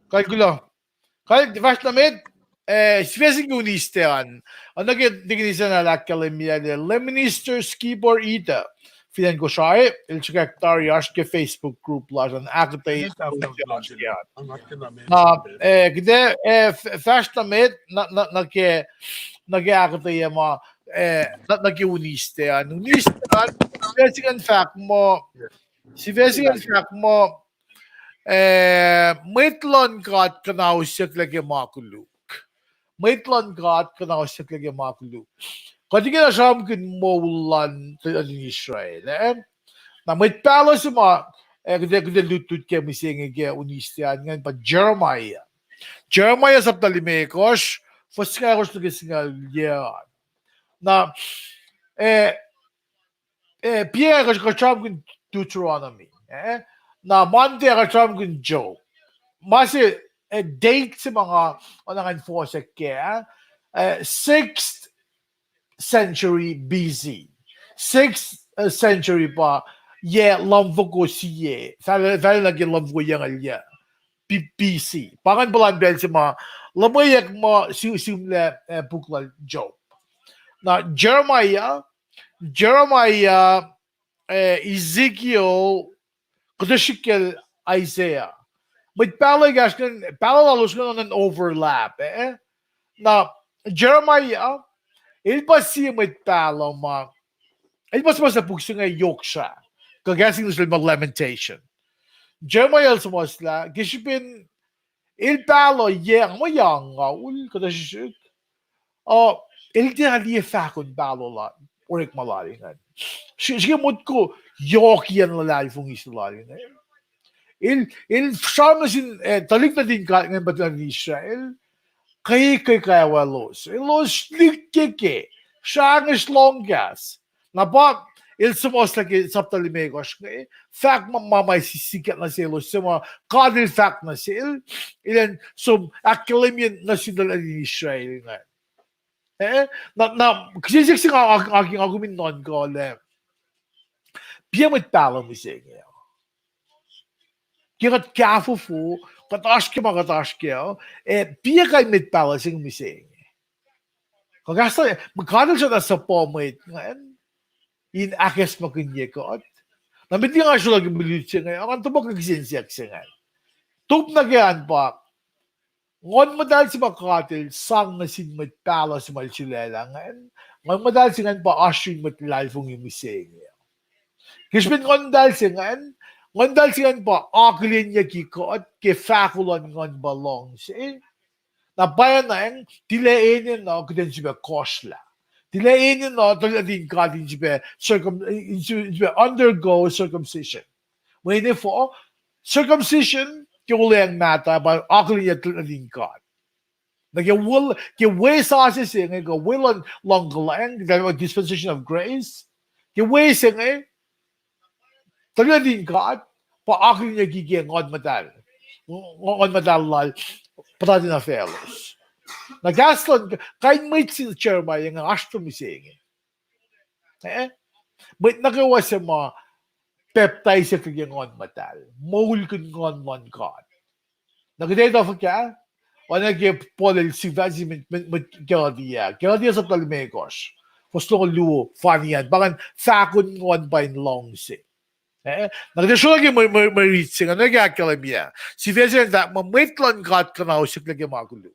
Kuht kuloh. Kuht fahsr nuh met, eh, sifac se ke Wednesday an. Oacna ke tikin Isacn el ahkkahlwemye lah Lay Minister Skibor Ita, fin acn Kosrae, el sruhkwack tari oasr ke Facebook group lasr an ahkuhtweyac. Na, eh, kuht, eh, fahsr nuh met, nuh ke, nuh ke ahkuhtweyac ma, eh, nuh ke Wednesday an. Wednesday an, sifac se ingacn fahk muh, sifac se ingacn fahk muh, eh, mwet luhn God kuhnahosyucklac ke ma koluk. Mwet luhn God kuhnahosyucklac ke ma koluk. Kuht ingena sramsramkihn moul luhn, luhn Israel, eh? Na mwet pahluh se ma, eh, kuht, kuht lutlut ke mihsenge ke Wednesday an ingacn pa Jeremiah. Jeremiah sapta limekohsr, fuhs singucul ahkosr nuh ke singucul yac an. Na, eh, eh, Friday kuht sramsramkihn Deuteronomy, eh? Na Monday kuht sramsramkihn Job. Ma se, eh, date se ma nga, oacna ngan fohsack kac, eh, sixth century B C. Sixth, eh, century pa yac lumfoko sie, fal-, fal nuh ke lumfoko yac, B-, B C. Pa ingacn puhlan pacl se ma luhmweyuck ma si-, sihmlac, eh, puk lal Job. Na Jeremiah, Jeremiah, eh, Ezekiel, kuhtuh srihk kacl Isaiah. Mwet pahluh ekahsr ingacn, pahluh lalos ingacn on an overlap, eh? Na Jeremiah, el pa sie mwet pahluh ma, el pa suhmuhslah puk se inge yohk srah. Kuh kahs English el ma Lamentation. Jeremiah el suhmuhslah, ke srihpen el pahluh yac, ma yac angngaul, kuhtuh srihsrihk. Uh, el tiac liye fahkon pahluh lal, orekma lal ingacn. Srihke motko yohkiyacn luhlahlfongi se lal ingacn. El, el sram nuh sin, eh, tuhlihk nuhtin God ingacn pa tuhlihk nuhtin Israel. Ke, ke kwewa elos, elos lihkkeke, srangesr lohng kahs. Na pa, el suhmuhslah ke sapta limekohsr inge, fahk ma, ma, ma sikyak nuh selos, suc ma God el fahk nuh sel, elan som ahkkahlwemye nuh sin tuhlihk nuhtin Israel ingacn. Eh, na, na, kihsen siyuck se nga, nga, nga kom in nuhnkuh lah, piac mwet pahluh mihsenge. Ke kuht kahfofo, kuht oasr ke ma kuht oasr kac, eh, piac kain mwet pahluh se inge mihsenge. Kuh kahs lal, God el srackna suhpuh mwet ingacn in ahkacsmakihnye kuht. Na met liki nga srulah ke mwe luti se inge, nga topuk nuh kihsen siyuck se ingacn. Top nuh ke an pa, Nguhn Muhtahl se ma God el sang nuh sin mwet pahluh se ma el sulaclah ingacn, Nguhn Muhtahl se ingacn pa oasr yurin mwet luhlahlfongi mihsenge. Ke srihpen Nguhn Muhtahl se ingacn, Nguhn Muhtahl se ingacn pa akihlenyucki kuht ke fahko luhn nguhn pa luhngse. Na pwacnwacng, tilac enenuh kuht in sifilpac kohsrlah. Tilac enenuh tuhlihk nuhtin God in sifilpac circum-, in si-, in sifilpac undergo circumcision. Mweyen efuh, circumcision ke olweacng mahtuh pa akihlenyuck tuhlihk nuhtin God. Na ke wel-, ke we sasuc se inge kuh we luhn luhngkuhlwacng, the dispensation of grace, ke we se inge, tuhlihk nuhtin God pa akihlenyucki ke Nguhn Muhtahl, Nguhn Muhtahl lal puhtati nuh faclos. Na kahs luhn, kain mwet se Jeremiah inge oasr tuh mihsenge. Eh? Mwet nuh kwewa se ma pacptaislac ke Nguhn Muhtahl, moulkihn Nguhn luhn God. Na kuht etuh fuhkah? Oacna ke Paul el sifac nuh sin mwet, mwet, mwet Galatia, Galatia sapta limekohsr, fuhs longoul luo, fani an, pa ingacn fahkon nguhn pa in luhngse. Eh? Na kuht ac srolah ke mwe, mwe, mwe rit se inge, nuh ke ahkkahlwemye. Sifac se ingacn fahk muh mwet luhn God kuhnausyucklac ke ma koluk.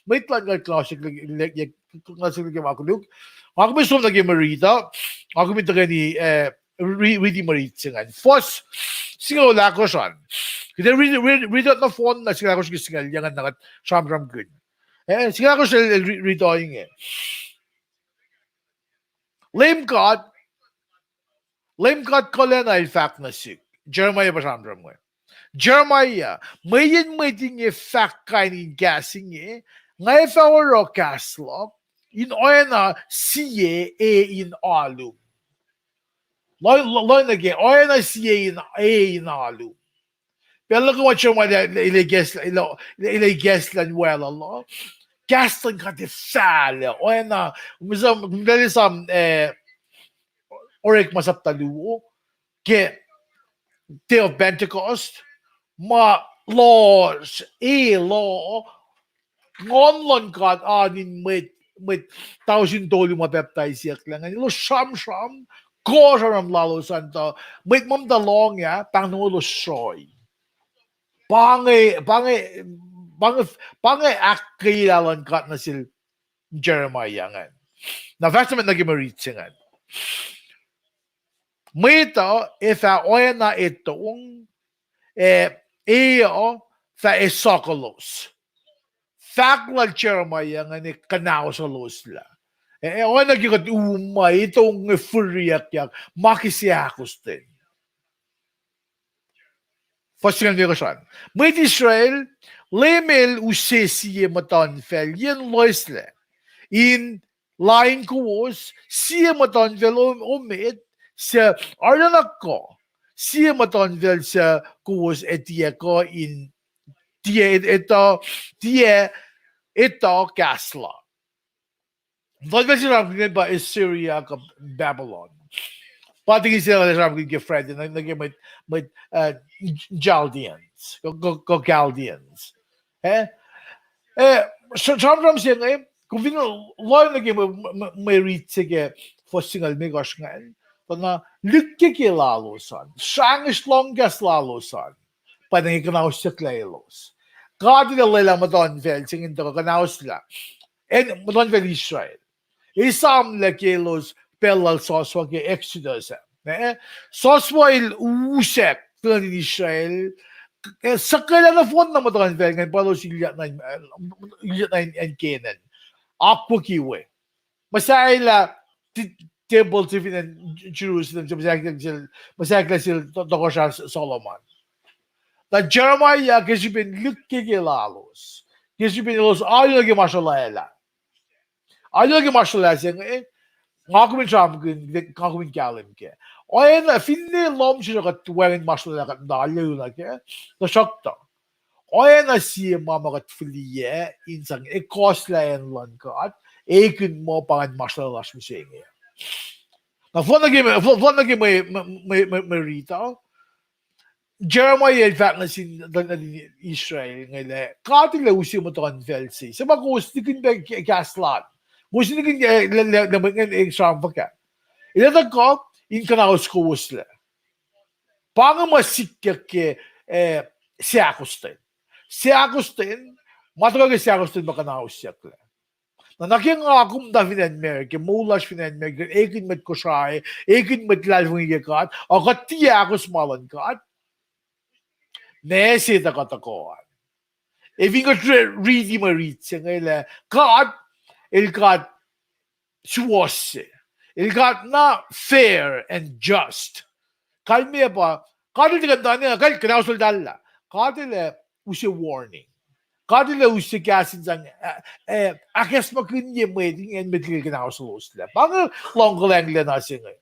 Mwet luhn God kuhnausyucklac, kuhnausyucklac ke ma koluk. Nga kom in som nuh ke mwe rit uh, nga kom in tuhkweni, eh, ri-, riti mwe rit se ingacn. Fuhs singucul ahkosr an. Kuht ac ri-, ri-, riti nohfohn na singucul ahkosr ke singucul yac ingacn na kuht sramsramkihn. Eh, singucul ahkosr el, el ri-, riti inge. Leum God, Leum God kuhlacna el fahk nuh sihk. Jeremiah pa sramsram inge. Jeremiah, mweyen mwet inge fahk kain in kahs inge, nga ac fah oruh kahs luhk in oacna sie e in alu. Lo-, lo-, lohng nuh ke, oacna sie in, e in alu. Pacl nuh kwewa Jeremiah el, el, el, el, el ikacslah in wacluh la. Kahs luhn God ac fahlac. Oacna, kom esam, kom esam, eh, Orekma sapta luo, ke Day of Pentecost, ma lohsr, e lo, Nguhn luhn God oan in mwet, mwet tausin tolu ma pacptaisiyucklac ingacn, elos sramsram, kuh sramsram lalos an tuh, mwet ma muhta lohng ah, pahng nuh elos sroi. Pa inge, pa inge, pa inge, pa inge ahkkweyelah luhn God nuh sel Jeremiah ingacn. Na fahsr nuh met nuh ke mwe rit se ingacn. Mwet uh ac fah oacna etong, ac e uh fah esukolos. Fahk lal Jeremiah ingacn ac kuhnausoloslah. Ac oacna ke kuht u muh etong inge fihriyuckyak, ma ke seahkostwen. Fuhs singucul limekohsr an. Mwet Israel, Leum El use sie muhtuhnfacl yen loeslac in lain kowos, sie muhtuhnfacl o-, omet suc arulacna kuh, sie muhtuhnfacl suc kowos ac tiac kuh in, tiac etuh, tiac etuh kahs la. Muhtuhnfacl se sramsramkihn pa Assyria kuh Babylon. Pa tiki se sramsramkihn ke Friday, nuh ke mwet, mwet, uh, Chaldeans, kuh, kuh, kuh Chaldeans. Eh? Eh, sr-, sramsram se inge, kom fin lohng nuh ke mwe, mwe, mwe rit se ke fuhs singucul limekohsr ingacn, tuh na lihkkeke lalos an, srangesr lohng kahs lalos an. pa inge kuhnahosyucklah elos. God El lwelah muhtuhnfacl se inge in tuhkuh kuhnahoslah, acn muhtuhnfacl Israel. Esamlah ke elos pacl lal Joshua ke Exodus ah. Eh, Joshua el usack tuhn in Israel, eh, suhkwelah nohfohn na muhtuhnfacl ingacn pa elos ilyak nuh in, eh, ilyak nuh in, in Canaan. Akwucki we. Muhsahelah ti-, tempuhl se fin acn Jerusalem, se muhsahelah sel, muhsahelah sel to-, tohkohsrah Solomon. Na Jeremiah ke srihpen lihkkeke lalos, ke srihpen elos alu nuh ke ma sruhlwaclah. Alu nuh ke ma sruhlwaclah se inge, nga kom in sramsramkihn, nga kom in kahlwem kac. Oacna finne lohm sesr kuht wacngihn ma sruhlwaclah kuht muhta alu nuh kac, tuhsruhktuh oacna sie ma ma kuht fihliyac in sang ekuhslah acn luhn God, ekihn muh pa ingacn ma sruhlwaclah lasr mihsenge. Na fohlohk nuh ke, fohlohk nuh ke mwe, mwe, mwe, mwe riti uh, Jeremiah el fahk nuh sin, nuh sin Israel inge lah God El ac use muhtuhnfacl se, suc ma kowos nikihn pac ke-, kahs lal. Kowos nikihn, eh, lah, lah, lah mwet ingacn ac sramsram fuhkah. El ac tuhkuh in kuhnahos kowoslac. Pa inge ma sikyak ke, eh, seahkostwen. Seahkostwen, ma tuhkuh ke seahkostwen ma kuhnahosyucklac. Na, nuh ke nga kom muhta fin acn America, moul lasr fin acn America, ekihn mwet Kosrae, ekihn mwet luhlahlfongi ke God, ac kuht tiac ahkos ma luhn God, ma se tuhkuh tuhkuh an. Ac fin kuht ri-, riti mwe rit se inge lah God, El God suwohs se. El God na fair and just. Kalmac pa, God El tiac kuh in tuh ne, God El kuhnahoslah lah. God El ac use warning. God El ac use kahs in sang, eh, eh, ahkacsmakihnye mwet ingacn met liki El kuhnahoslah. Pa inge luhngkuhlwacng lacna se inge.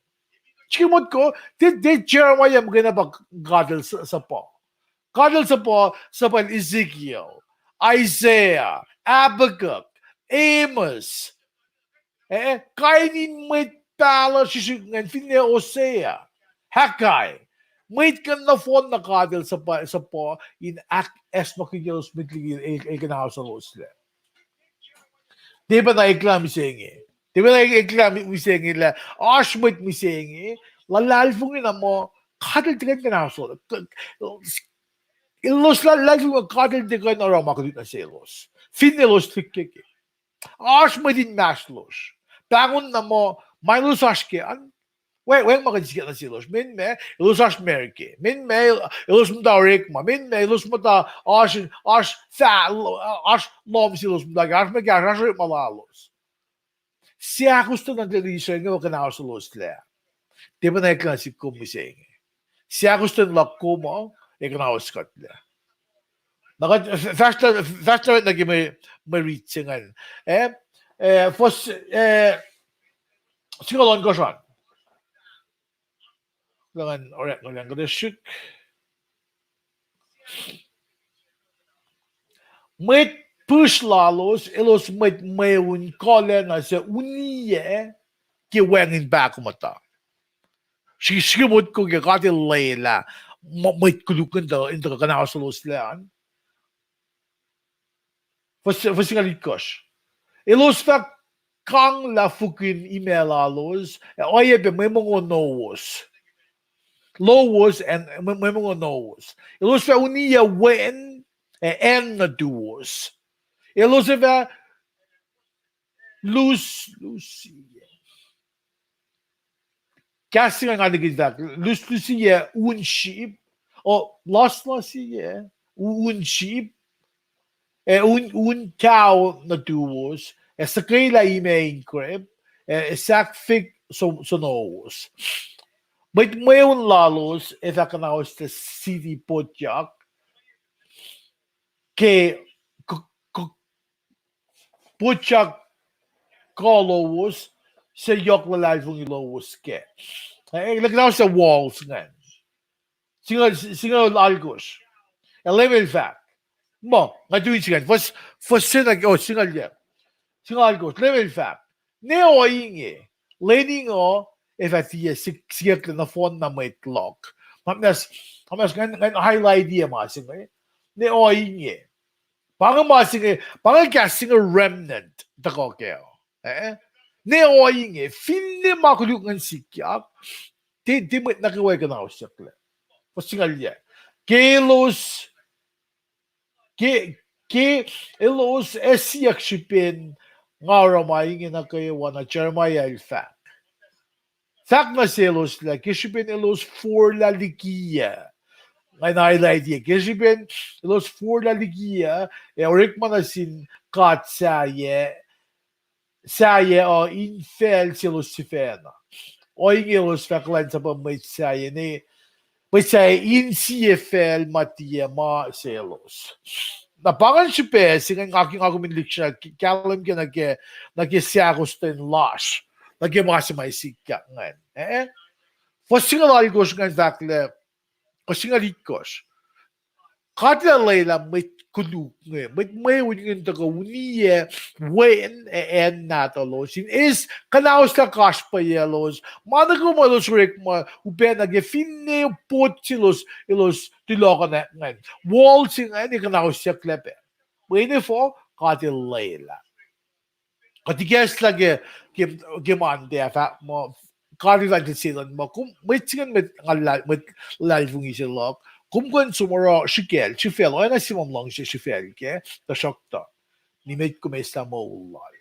Srihke motko, tiac, tiac Jeremiah muhkwena pa God El suhpuh. God El suhpuh, suhpuh Ezekiel, Isaiah, Habakkuk, Amos, eh, kain in mwet pahluh srihsrihk ingacn, finne Hosea, Haggai, mwet kuh nohfohn na God El suhpuh, suhpuh in ahkacsmakihnye elos met liki El, El kuhnahoslah. Tiac pacna eklac mihsenge. Tiac pacna eklac mihsenge lah oasr mwet mihsenge luhlahlfongi na muh God El tiac kuh in kuhnahoslah. Elos luhlahlfongi God El tiac kuh in oruh ma koluk nuh selos, finne elos lihkkeke. Oasr mwet inmahsrlosr pahngon na muh ma elos oasr kac an, wacngihn ma kuh in sikyak nuh selos. Meac ma elos oasr America, meac ma elos muhta orekma, meac ma elos muhta oasr, oasr fah, oasr lohm se elos muhta ke, oasr ma ke, oasr orekma lalos. Seahkostwen luhn Israel inge kuhnahoslah. Tiac pacna eklac nuh sihk kom mihsenge. Seahkostwen luhk kom uh, ac kuhnahos kuhtlac. Na kuht fahsr, fahsr nuh ke mwe, mwe rit se ingacn. Eh, eh, fuhs, eh, singucul ohnkohsr an. Kuht orek, kuht orek, kuht srihk. Mwet pihsr lalos, elos mwet mweun kuhlacna suc uniyac ke wacngihn pahkomuhta. Srihk, srihke motko ke God El lwelah mwet koluk in tuh, in tuh kuhnahoslah an. Fuhs, fuhs singucul itkohsr. Elos fah kanglah fukin imac lalos, ac oacyacpac mwe mongo lowos. Lowos, ac mwe, mwe mongo lowos. Elos fah uniyac wen, ac acn nuhtuwos. Elos ac fah lus, lusiyac. Kahs se inge nga nihkihn fahk, luslusiyac un sip, o luslusiyac un sip, ac un, un kao nuhtuwos, ac suhkwelah imac in krep, ac, ac sahk fik so-, sonowos. Mwet mweun lalos ac fah kuhnahoslah siti potyak, ke, k-, k-, potyak kuh lowos, suc yohk luhlahlfongi lowos kac. Eh, kuhnahoslah walls ingacn. Singucul, singucul alkosr. Ac Leum El fahk. Muh, nga tu in singucul. Fuhs, fuhs se na, o, singucul yac. Singucul alkosr. Leum El fahk, ne ohinge, lwen ingoh ac fah tiac sik-, sikyak nohfohn na mwet luhk. Ma mas, ma mas ngan, ngan highlight-i ma se inge. Ne ohinge. Pa inge ma se inge, pa inge kahs se inge remnant tuhkuh kac. Eh? Ne ohinge, finne ma koluk ingacn sikyak, tiac, tiac mwet nuh kwewa kuhnausyucklac. Fuhs singucul yac. Ke elos, ke, ke elos ac siyuck srihpen nga oruh ma inge nuh kwewa, na Jeremiah el fahk. Fahk nuh selos lah ke srihpen elos forlah likiyuc. Nga na highlight-i, ke srihpen elos forlah likiyuc, ac orekma nuh sin god sahyac, sahyac uh in facl selos sifacna. Ohinge elos fah kuhlwacnsapuh mwet sahyac, ne mwet sahyac in sie facl ma tiac ma selos. Na pa ingacn srihpac se ingacn nga ke, nga kom in lihksreni kahlwem ke nuh ke, nuh ke sahkostwen lasr, nuh ke ma se ma sikyak ingacn. Eh? Fuhs singucul alkosr ingacn fahk lah, fuhs singucul itkohsr. God El lwelah mwet koluk inge, mwet mweun inge in tuhkuh uniyac wen ac acn nahtuhlos, in eis kuhnahoslah kasrpacyelos, ma nuh kwewa ma elos orekma upac nuh ke, finne pot selos elos tulohkonak ingacn. Wall se ingacn ac kuhnahosyucklac pac. Mweyen efuh? God El lwelah. Kuht ikacslah ke, ke, ke Monday ah fahk muh, God El fahk nuh sin Setuhn muh, kom, mwet se ingacn, mwet nga luhlahl-, mwet luhlahlfongi se luhk, kom kuh in som oruh srihkacl, srihfacl, oacna sie ma luhngse srihfacl kac, tuhsruhktuh nimet kom eislah moul lal.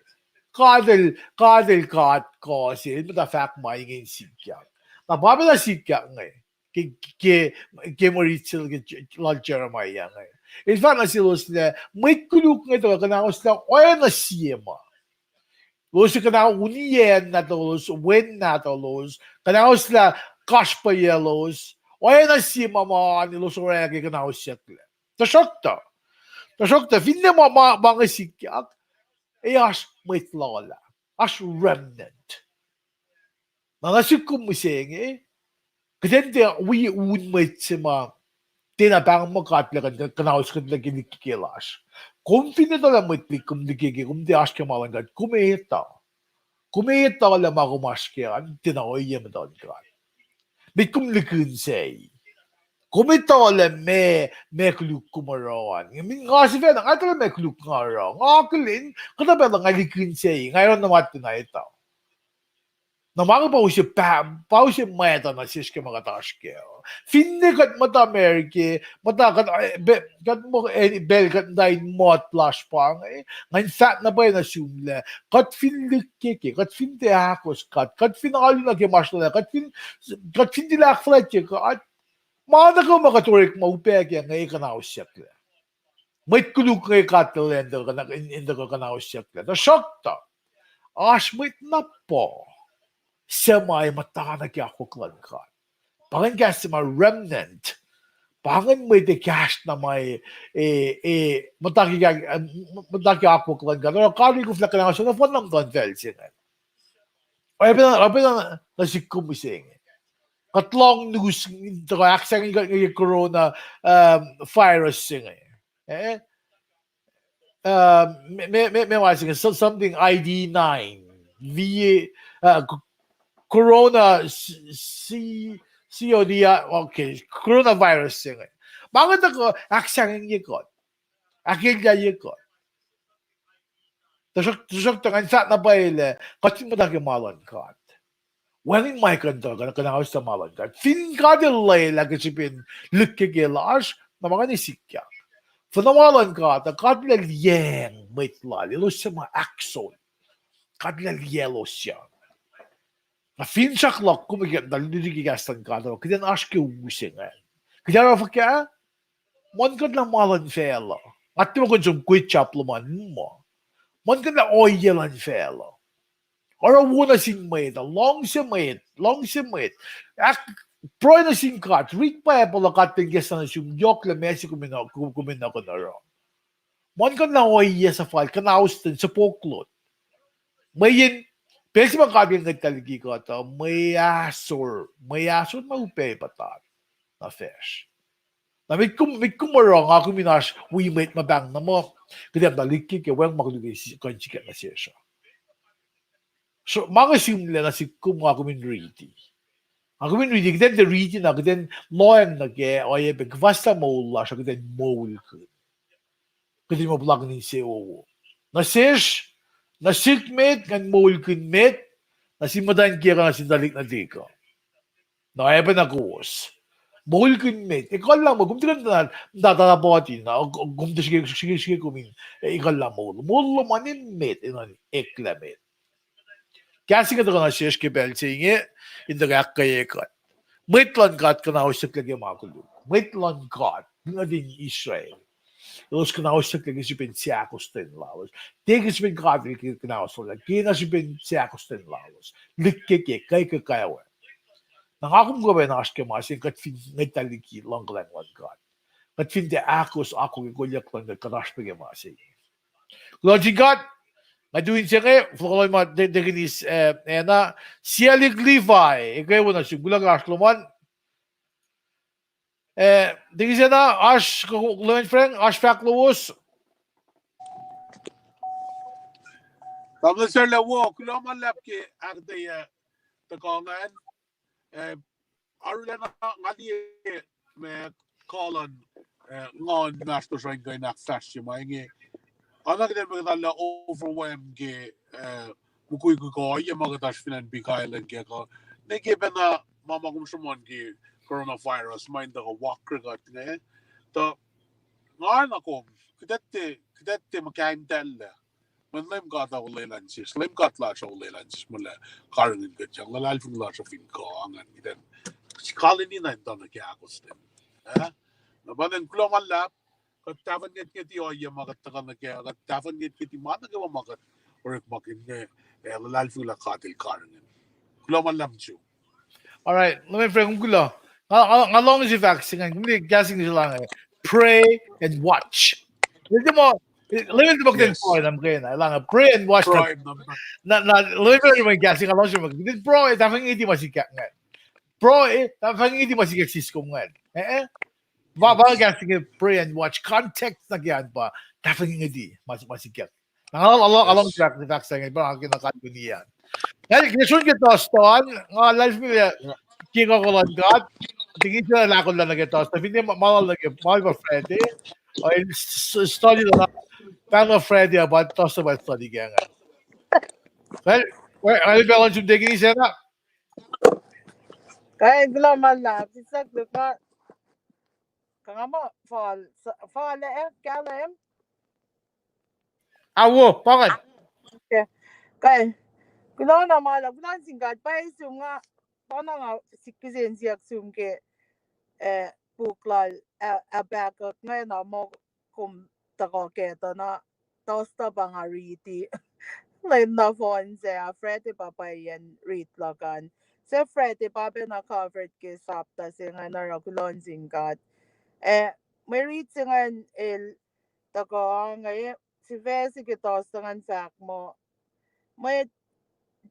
God El, God El God kuh se, El muhta fahk ma inge in sikyak. Na pa pacna sikyak inge ke, ke, ke mwe rit se lal Jeremiah inge. El fahk nuh selos lah mwet koluk inge tuhkuh kuhnahoslah oacna sie ma. Elos kuhnahosyucklac nahtuhlos, wen nahtuhlos, kuhnahoslah kasrpacyelos, oacna sie ma ma elos orwaclah ke kuhnahoslah. Tuhsruhktuh, tuhsruhktuh finne ma, ma, ma inge sikyak, ac oasr mwet lula, oasr remnant. Na nuh sihk kom mihsenge, kuht in tiac wi un mwet se ma tiacna pahngon muh God El kuh-, kuhnahoslah kuht ke lihkkeke lasr. Kom fin etuh lah mwet lihk kom lihkkeke, kom tiac oasr ke ma luhn God, kom etuh. Kom etuh lah ma kom oasr ke an tiacna ohiyac muhtuhn God. Met kom lihkihn sac. Kom etuh lah meac, meac koluk kom oruh an. Nga sifacna, nga etuh lah meac koluk nga oruh. Nga akihlen, kuhtuh pacl nga lihkihn sac, nga etuh na ma tiacna etuh. Na ma inge pa use pa, pa use mwacta nuh sesr ke ma kuht oasr kac. Finne kuht muhta America, muhta kuht, eh, be-, kuht muh, eh, pacl kuht muhta in muhta lasr pa inge, nga in fahk na pwacye nuh sum lah kuht fin lihkkeke, kuht fin tiac ahkos God, kuht fin alu nuh ke ma srolwaclah, kuht fin, kuht fin tilac ahkfuhlwactye God, ma nuh kwewa ma kuht orekma upac kac inge kuhnahoslah. Mwet koluk inge God El ac in tuhkuh kuhna-, in, in tuhkuh kuhnahoslah. Tuhsruhktuh oasr mwet na puh suc ma ac muhta nuh ke akwuck luhn God. Pa ingacn kahs se ma remnant. Pa ingacn mwet ekahsr na ma e, e, e, muhta ke, muhta ke akwuck luhn God. Oruh God El koflah kuhnahoslah nohfohn na muhtuhnfacl se ingacn. Oacyacpac, oacyacpac nuh sihk kom mihsenge. Kuht lohng news in tuhkuh ahksahngweng kuht ke corona, um, virus se inge. Eh? Uh, me, me, me, me ma se inge, so-, something I D nine, V, uh, c-, corona, C-, C-, C O D, uh, okay, coronavirus se inge. Ma inge tuhkuh ahksahngwengye kuht. Ahkkahlwemye kuht. Tuhsruhk-, tuhsruhktuh ngan fahk na pwacye lah kuht fin muhta ke ma luhn God, wacngihn ma kuh in tuhkuh kuhnahoslah ma luhn God. Fin God El lwelah ke srihpen lihkkeke lasr, na ma inge sikyak. Fin ma luhn God, God El liyacacng mwet Lal, elos suc ma ahksol. God El liyacacng elos. Na finsrak luhk kom ke na luti ke kahs luhn God, kuht in oasr ke u se ingacn. Kuht oruh fuhkah? Muhlkuhnlah ma luhn facluh. Nga tiac muh kuh in som kwit sap luhman muh muhlkuhnlah ohiyac luhn facluh. Oruh wo nuh sin mwet uh, luhngse mwet, luhngse mwet. Ahk-, pruhe nuh sin God, read Bible uh, God El ikacslah nuh sum yohk lah meac se kom in, kom in kuh in oruh. Muhlkuhnlah ohiyac suhfal, kuhnahoslah, suhpok lot. Mweyen pacl se ma God El ngwetlah liki kuht uh, mwe ahsor, mwe ahsor ma upac puhtat nuh facsr. Na met kom, met kom oruh, nga kom in oasr wi mwet ma pahng na muh kuht ac muhta lihkkeke, wacngihn ma koluk kuh in sikyak nuh sesr uh. So, ma inge sihmlac nuh sihk kom, nga kom in riti. Nga kom in riti, kuht in tiac riti na, kuht in lohacng nuh kac, oacyacpac kuhfa se moul lasr uh, kuht in moulkihn. Kuht in muh puhlakihn insewowo nuh sesr, nuh sihk met, ngan moulkihn met, nuh sin muhtwacn kiyuhk uh, nuh sin tuhlihk nuhtihk uh. Na oacyacpac na kowos. Moulkihn met. Ekuhllah moul, kom tiac kuh in tuh na, na, na, na, poti na, kom tiac srihke, srihke, srihke kom in, eh, ekuhllah moul. Moul lom an emet, enenuh in eklac met. Kahs inge tuhkuh nuh sesr ke pacl se inge, in tuhkuh ahkkweye kuht. Mwet luhn God kuhnahosyucklac ke ma koluk. Mwet luhn God, nuhtin Israel. Elos kuhnahosyucklac ke srihpen seahkostwen lalos. Tiac ke srihpen God el kuhnahoslah, ke na srihpen seahkostwen lalos. Lihkkeke, ke kuhkawe. Na nga kom kuh pacna oasr ke ma se kuht fin ngwetlah liki luhngkuhlwacng luhn God. Kuht fin tiac ahkos akwuck ke kolyuck luhn God, kuht oasr pac ke ma se. Kuloh nuh sin God, nga tu in se inge, fohlohkohn ma Deaconess, eh, Anna, Sialik Levi, ekuh wo nuh sum, kuloh ke oasr lom an. Eh, Deaconess Anna, oasr, Reverend Frank, oasr fahk lowos. Tamuhlwel Sarla wo, kuloh ma luhlahp ke ahkuhtweyac tuhkuh ingacn. Eh, arulacna nga liye ma kuh luhn, eh, Nguhn inmahsrlosr uh in kuh in ahkfahsrye ma inge. Oacna kuht in muhta lah overwhelm ke, eh, mukwikwi kuh ohiyac ma kuht oasr fin acn Big Island ke kuh, ne ke pacna ma ma kom sruhmuhn ke coronavirus ma in tuhkuh wakre kuht inge. Tuh nga na kom, kuht etuh, kuht etuh muhkahntacllac. Mweyen Leum God uh olwelah nuh sesr, Leum God lasr uh olwelah nuh sesr, muh lah karihngihn kuht, sang luhlahlfongi lasr uh fin kuh ingacn, kuht in kalweni na in tuh nuh ke ahkostwen. Eh? Na pa ingacn kuloh ma luhlahp, kuht tahfuh ngwetngweti ohiyac ma kuht tuhkuh nuh kac, kuht tahfuh ngwetngweti ma nuh kwewa ma kuht orekmakihn inge, eh, luhlahlfongi lah God el karihngihn. Kuloh ma luhlahp sum. All right, Reverend Frank, kom kuloh. Nga, nga, nga luhngse fahk se ingacn, kom liye kahs English se lah inge, pray and watch. Leum tiac ma, Leum tiac ma kuht in pruhe na muhkwena, lah inge, pray and watch. Na, na, Reverend Frank, kahs se inge nga luhngse muhkwena. Kuht in pruhe, tahfuh ngwetngweti ma sikyak ingacn. Pruhe, tahfuh ngwetngweti ma sikyak siskom ingacn. Eh, eh. Pa, pa kahs se inge pray and watch. Context nuh ke an pa tahfuh ngwetngweti ma, ma sikyak. Na nga, nga, nga, nga luhngse fahk, fahk se inge, pa ke na kalweni an. Nga, ke sun ke Thursday an, nga luhlahlfongi lah ke kuh luhn God, Deaconess Anna el ahkolah nuh ke Thursday, finne ma, ma lal nuh ke, ma pa Friday, uh, el s-, s-, study lal, pa Friday, pa Thursday pa study ke ingacn. Well, well, el pa luhn sum Deaconess Anna. Kain kuloh ma luhlahp, sislah luhk, kuh nga muh fal, fal, eh, kahlwem? Awo, pa ingacn. Okay. Kain. Kuloh na ma luhlahp, kuloh nuh sin God, pwacye sum nga, pa na nga sik kihsen siyuck sum ke, eh, puk lal, eh, Habakkuk ingacn na muh kom tuhkuh ke tuh na Thursday pa nga riti. Lwen nohfohn se, ah, Friday pa pwacye rit luhk an. Se Friday pa pacna covered ke sapta se ingacn oruh kuloh nuh sin God. Eh, mwe rit se ingacn el tuhkuh inge, sifac se ke Thursday ingacn fahk muh, mwet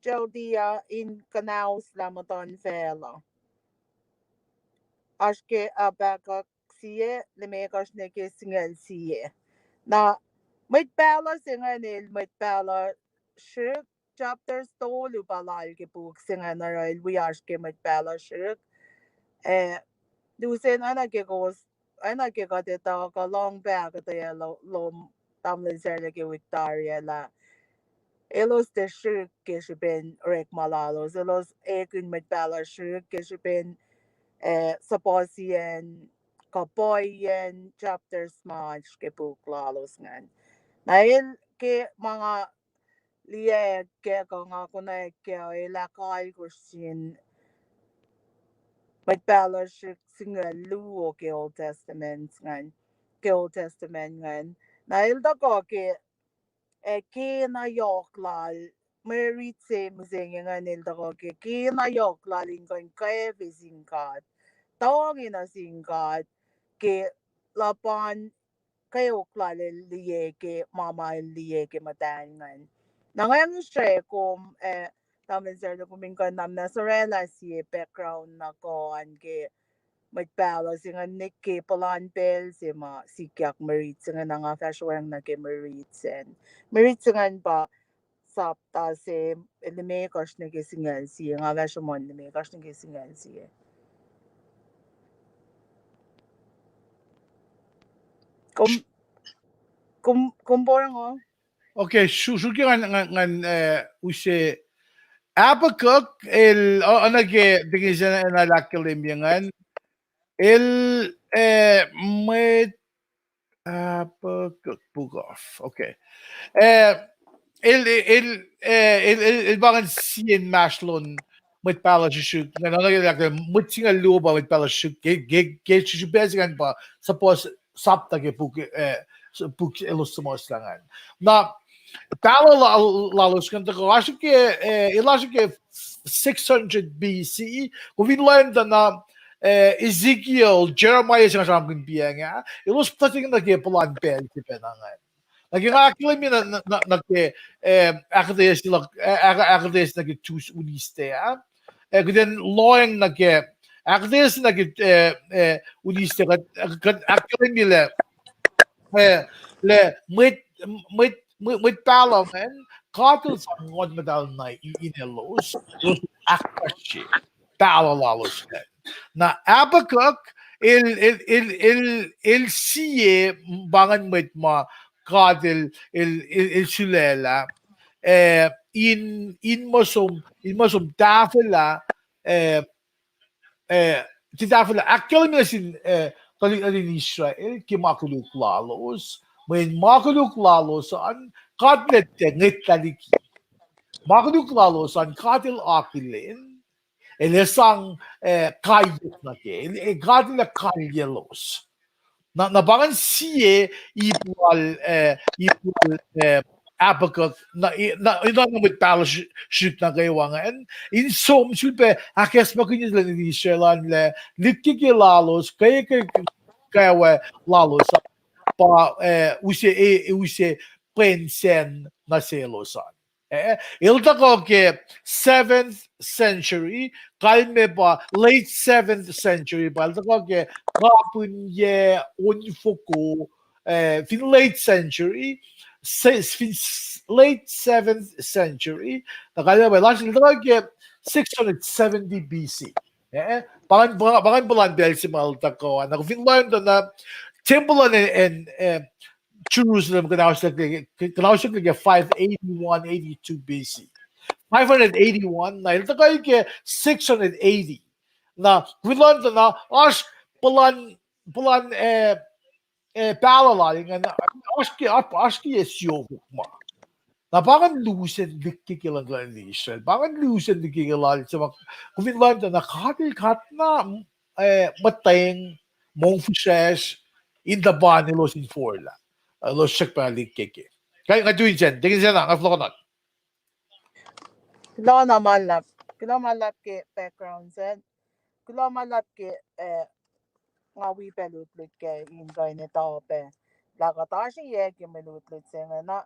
Chaldea in kuhnahoslah muhtuhn facluh. Oasr ke Habakkuk sie, limekohsr nuh ke singucul sie. Na mwet pahluh se ingacn el mwet pahluh srihk, chapters tolu pa lal ke puk se ingacn oruh el wi oasr ke mwet pahluh srihk. Eh, lusen oacna ke kowos, oacna ke kuht etuh kuh lohng pac ahkuhtweyac lo-, lom tamuhlwel Sarla ke wik tari ah lah elos tiac srihk ke srihpen orekma lalos, elos ekihn mwet pahluh srihk ke srihpen, eh, suhpuhsiyacn, kuh puhiyacn chapters ma oasr ke puk lalos ingacn. Na el ke ma nga liye ke kuh nga konwacack kac, el ahkalkosr sin mwet pahluh srihk singucul luo ke Old Testament ingacn, ke Old Testament ingacn. Na el tuhkuh ke, eh, kena yohk lal, mwe rit se mihsenge ingacn el tuhkuh ke kena yohk lal in kuh in kwacfe sin God, tuhngi nuh sin God ke luhpan kweok lal el liye ke, ma ma el liye ke muhtahl ingacn. Na nga ngihsre kom, eh, tamuhlwel Sarla, kom in kuh in na orwaclah sie background na kuh an ke mwet pahluh se ingacn, ne ke puhlan pacl se ma sikyak mwe rit se ingacn, na nga fahsr weacng nuh ke mwe rit sacn. Mwe rit se ingacn pa sapta se, limekohsr nuh ke singucul sie, nga fahsr sruhmuhn limekohsr nuh ke singucul sie. Kom, kom, kom porongo? Okay, su-, suk ke ngan, ngan, ngan, eh, use Habakkuk el, o-, oacna ke, Deaconess Anna el ahkkahlwemye ingacn. El, eh, mwet, ah, book, book of, okay. Eh, el, el, eh, el, el, el pa ingacn sie inmahsrlon mwet pahluh srihsrihk, nga na ke, mwet singucul luo pa mwet pahluh srihsrihk, ke, ke, ke srihsrihk pacl se ingacn pa, suppose, sapta ke puk, eh, s-, puk elos suhmuhslah ingacn. Na, pahluh la-, lalos ingacn tuhkuh, oasr ke, eh, el oasr ke six hundred B C, kom fin lohng tuh na, eh, Ezekiel, Jeremiah, se nga sramsramkihn piacng ah, elos puhtatacng nuh ke puhlan pacl se pacna ingacn. Na ke nga ahkkahlwemye na, na, na, na ke, eh, ahkuhtweyac se luhk, eh, ahk-, ahkuhtweyac se nuh ke two Wednesday ah. Eh, kuht in lohacng nuh ke, ahkuhtweyac se nuh ke, eh, eh, Wednesday, kuht, kuht ahkkahlwemye lah, eh, lah mwet, mwet, mwet, mwet pahluh ingacn, God El sang Nguhn Muhtahl na i-, in elos, elos ahkfahsrye pahluh lalos ingacn. Na Habakkuk, el, el, el, el, el sie pa ingacn mwet ma God El, El, El, El sulaclah, eh, in, in ma som, in ma som tahfwelah, eh, eh, tiac tahfwelah, ahkkahlwemye nuh sin, eh, tuhlihk nuhtin Israel ke ma koluk lalos, mweyen ma koluk lalos an, God El tiac ngwetlah liki. Ma koluk lalos an, God El akihlen, El ac sang, eh, kaiyuck nuh ke, El, eh, God El ac kalyelos. Na, na pa ingacn sie ip lal, eh, ip lal, eh, Habakkuk, na, na, na, na mwet pahluh srihsrihk nuh kwewa ingacn, in som sulpac ahkacsmakihnye tuhlihk nuhtin Israel an lah, lihkkeke lalos, ke, ke, kwewa lalos, pa, eh, use, eh, use pwen sacn nuh selos an. Eh, el tuhkuh ke seventh century, kalmac pa late seventh century, pa el tuhkuh ke kapihn yac onfoko, eh, fin late century, se-, fin s-, late seventh century, na kalmac pa el oasr, el tuhkuh ke six hundred seventy B C. Eh, pa ingacn, pa, pa ingacn puhlan pacl se ma el tuhkuh, na kom fin lohng tuh na tempuhl an, an, eh, Jerusalem, kuhnahosyucklac ke five eighty-one eighty-two B C. Five hundred eighty-one, na el tuhkuh ke six hundred eighty. Na, kom fin lohng tuh na, oasr puhlan, puhlan, eh, eh, pahluh lal ingacn, oasr ke, oasr ke yac siofok ma. Na pa ingacn lusen lihkkeke luhn tuhlihk nuhtin Israel. Pa ingacn lusen lihkkeke lal se ma, kom fin lohng tuh na God El, God na, eh, muhtweng, mongfihsrwacsr, in tuhpan elos in forlah. Elos srackpahla lihkkeke. Kuh, kuht tu in sacn, tekin sacn, nga fohlohkohnot. Kuloh na ma luhlahp, kuloh ma luhlahp ke background sacn. Kuloh ma luhlahp ke, eh, nga wi pac lutlut ke in kuh in etuh pac lah kuht oasr yac ke mwe lutlut se inge na.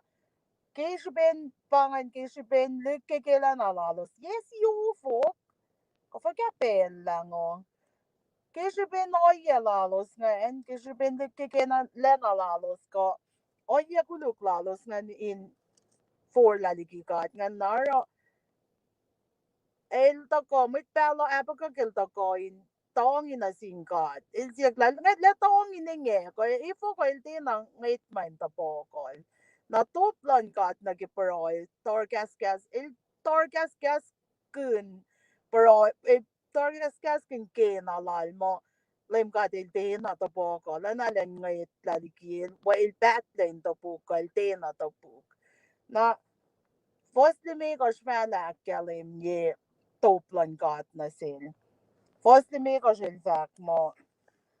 Ke srihpen pa ingacn, ke srihpen lihkkeke lacna lalos, yac siofok, kuh fuhkah pacl lah ngo. Ke srihpen ohiyac lalos ingacn, ke srihpen lihkkeke lacna lalos kuh ohiyac koluk lalos ingacn in forlah liki God ingacn na oruh el tuhkuh, mwet pahluh Habakkuk el tuhkuh in tongi nuh sin God. El siyuck lah, lah tongi inge, kuh efuh kuh el tiacna ngwetma in tohpohkohl. Na top luhn God nuh ke pruhe, torkahskahs, el torkahskahskihn pruhe, el torkahskahskihn kena lal muh Leum God el tiacna tohpohkohl, lacna elan ngwetlah liki el, wa el pahtlac in topuk, kuh el tiacna topuk. Na fuhs limekohsr ma lah ahkkahlwemye top luhn God nuh sel. Fuhs limekohsr el fahk muh,